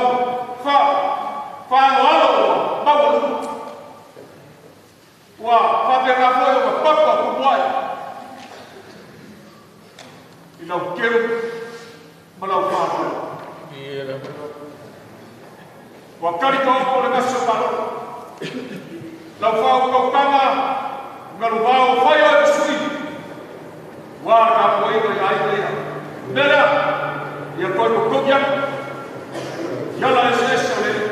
faaaloalo ua maualuga. Ua faapena foi ona papa tumu ai i lau keu ma lau faaaloalo. Ua kali taoto le gasi o Malo. Lau faautautaga galuvao fai oe ma sui. Ua le tapuaiga i aiga ia. Mea lea, ia toe totogi atu. I ala eseese o le Alii.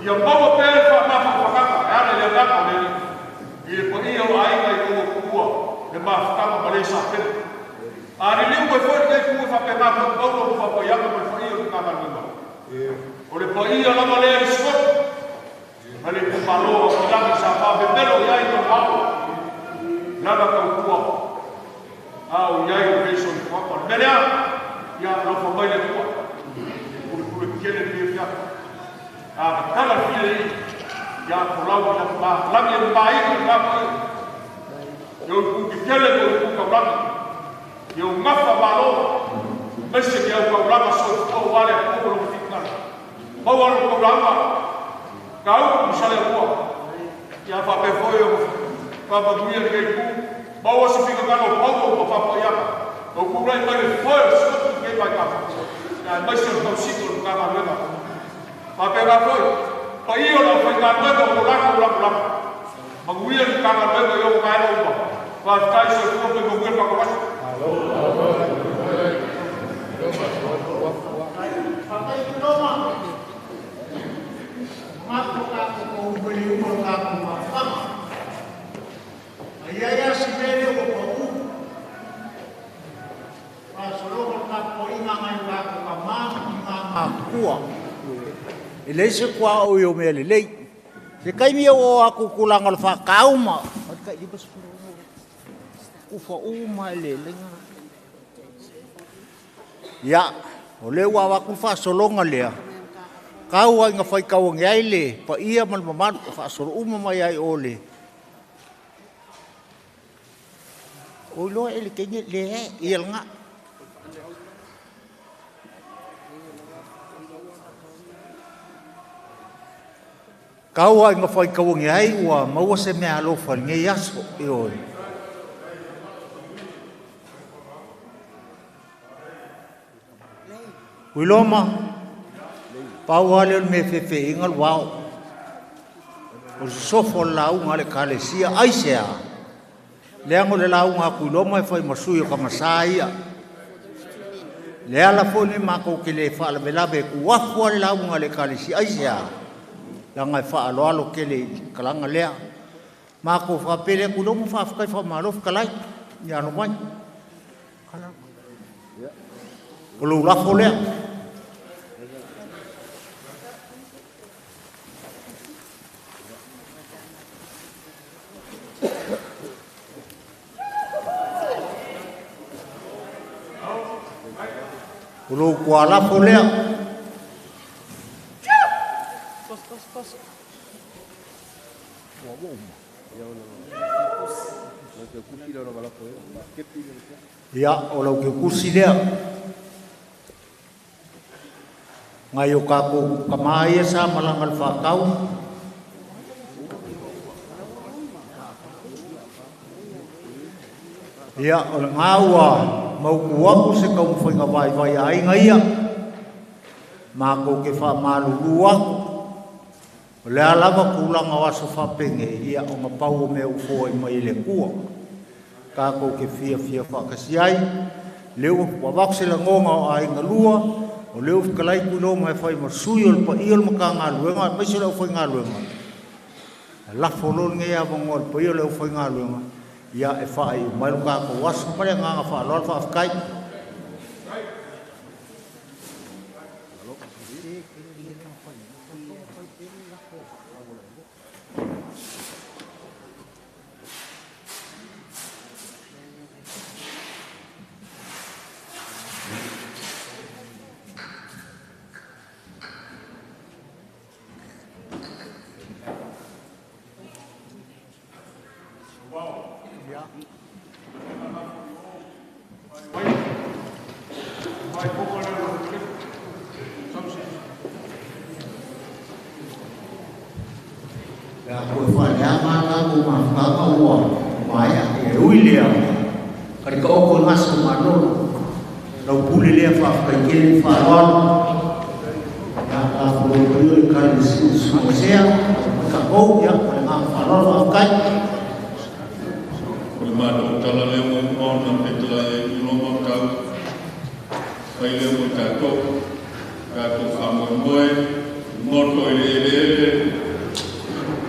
Ia maua pea le faamafaafagaga e ala i le agaga o le Alii. I le paia o aiga i lou tuua le mafutaga ma le sapena. A liliu mai foi lenei itu e faapena foi Paulo ma faapaiaga ma le paia o le Matagaluega. O le paia lava lea i Sioti, ma le itumalo o Aukilagi sa faamemelo i ai Tauao, lana tautua a o i ai lenei soifuaga. O le mea lea, ia alofa mai le Atua, e pulepule tele lenei afiafi. A tatala le fia i ia folau i lana lagi e mamaina le paia. Ia ou itu tetele ma ou itu taulagi. Ia ou gafa malo, aemaise ke au taulaga soifua aua le Atua ma lona finagalo. Maua lou taulaga, tau i Saleaua. Ia faapea foi ona faamanuia lenei itu. Maua se finagalo o Paulo ma faapaiaga. Ua tulai mai le foe o le Sioti i lenei vaitau. Ia aemaise o le tausiga o le Matagaluega. Faapena foi, paia o le aufaigaluega o lo latou lagolago. Manuia le Matagaluega i ona vaega uma. Faafetai, soifua ma ia manuia le tatou aso. Faafetai Tuiloma. Manatu o tatou taunuu mai le iuga o le tatou mafutaga. A i ai lava si mea lea ua pau, faasologa o le tapuaiga a nai o tatou tama ma tina matutua. E leai se tuaoi o mea lelei. Se taimi e oo atu i tulaga o le faatau ma o le tai 56 ufa uma e le laina. Ia, o lea ua avatu le faasologa lea, tau lava ina faitau ane ai le paia ma le mamalu, faasolo uma mai ai o le o iloa e le teine le ia lena. Tau lava ina faitau ane ai ua maua se mea alofa i lenei aso. Ioe. Uiloma, pau lava lea o le mea e fefe-ina le vao. O le sosofo o le lauga a le Ekalesia. Aisea? Leaga o le lauga a Tuiloma e fai ma sui o Tamasa ia. Le ala foi lenei matou te le faalavelave e tuu afu lava le lauga a le Ekalesia. Aisea? Leaga e faaaloalo tele i le talaga lea. Matou faapea lea, Tuiloma, faafetai faamalo fetalai. Ia alo mai. O lou lafo lea. O lou tualafo lea. Ia, o lau keukusi lea. Nai o tatou tama ia sa malaga i le faatau. Ia, o lena ua mautu atu se taumafaiga vaivai a aiga ia. Matou te faamalulu atu. O le a lava tulaga o aso faapenei, ia ona pau o mea ua foai mai e le Atua. Tatou te fiafia faatasi ai, lea ua avatu se lagona o aiga lua, o lea ua fetalai Tuiloma e fai ma sui o le paia o le Matagaluega aemaise o le aufaigaluega. Lafo loa lenei avanoa i le paia o le aufaigaluega, ia e faaiu mai lo tatou aso. Ma le agaga faaaloalo, faafetai. Faaifooga lea o lau fetalaiga. Sau se Le a toe faaleaga la tatou mafutaga ua maea. E ui lea, kalikaoko i gasa o malolo. Lau pule lea faafetai tele ma faaaloalo. Ia, tatou paio i kale sumasea, mai tatou, ia, ma le agaga faaaloalo faafetai. O le matou tala lea ua uma ona fetalai ai Tuilauma o tau fai lea mo i tatou, tatou faamoemoe, goto i le eleele,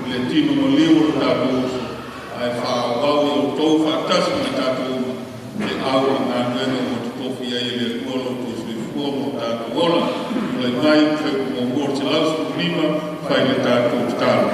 i le tino maliu o le tatou uso, ae faaauau e outou faatasi ma i tatou uma feau o le galuega ua totofi ai e le Atua lo outou soifua ma o tatou ola. Tulai mai, Fuaiupu 115, fai le tatou tatalo.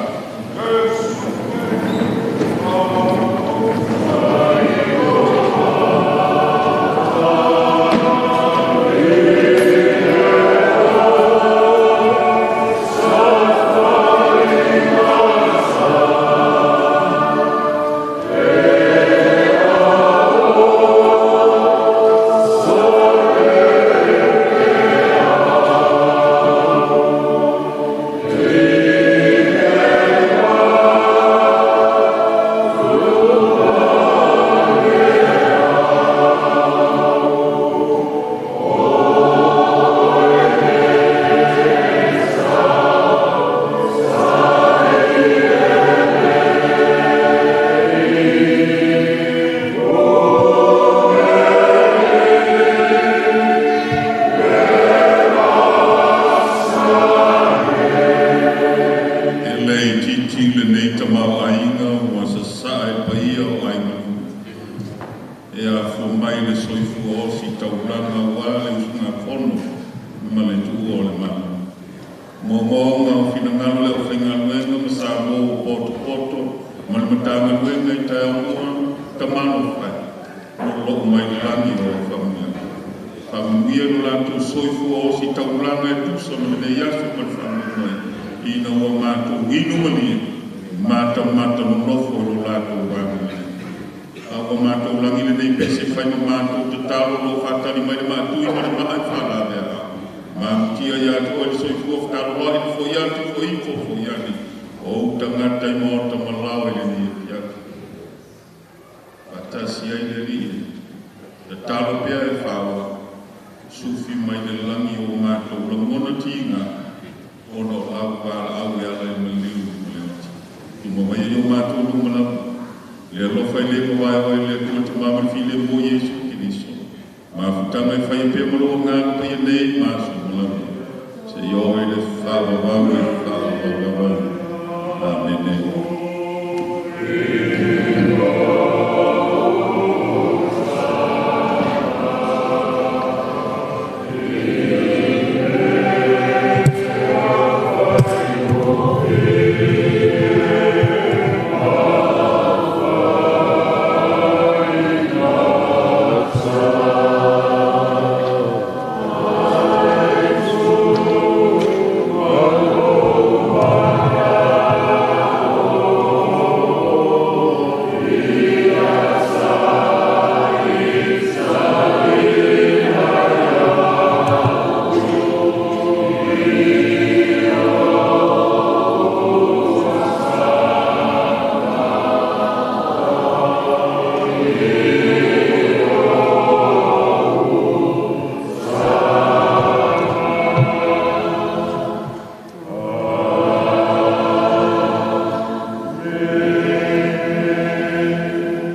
E le itiiti lenei tamaoaiga ua sasaa e le paia o aiga e afua mai le soifua osi taulaga aua le usugafono ma le tuua o le Malo. Moomooga o finagalo o le aufaigaluega ma Samoa ua potopoto ma le Matagaluega i taeao noa tamalofa e lolou mai le lagi o faamanuiaga. Faamanuia i lo latou soifua osi taulaga e tusa ma lenei aso ma le faamoemoe ina ua matou inu malie matamata nonofo i lo latou agalelei. A ua matou lagi lenei pese fai ma matou tatalo o lo o faatali mai le maatui ma le maa i faalaveao. Malutia ia te oe le soifua fetaloloai le foi atu foi ifo foi ane o ou tagata i maota ma laoa i lenei afiafi. Faatasi ai le Alii e tatalo pea e faaoa sufi mai le lagi o matou lagona tiga ona o lau valaau e ala i maliu ma le oti. Tuma mai ai o matou luma lava, le alofa e le mavae oe le Atua Tamā ma le Filemu o Iesu Keriso. Mafutaga e faia pea ma lou agaga paia nei ma aso uma lava, seia oo i le faavavau e faavavau lava. Amene.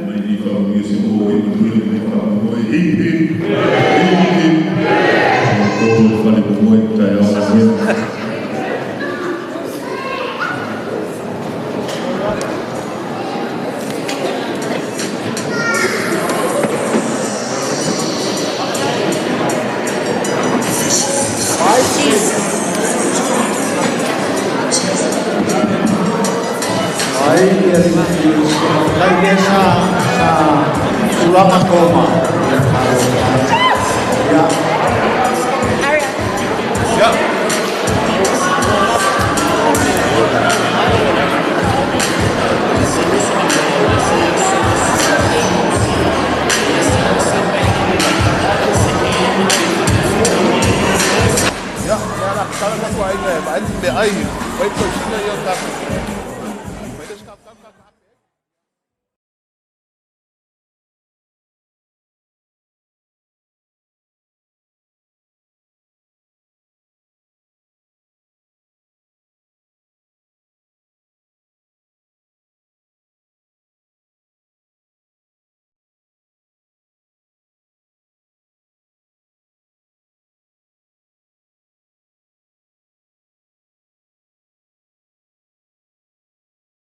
Mai ni faamanuia se o e manuia lenei faamoemoe. Hip hip! Hip hip! O le fale momoe taeao manuia. Ai, ia, faafetai lea sa sa tulaga toma. Ia, Tala tatou aiga e vaai le meaai, fai le tausiga ia o tatou.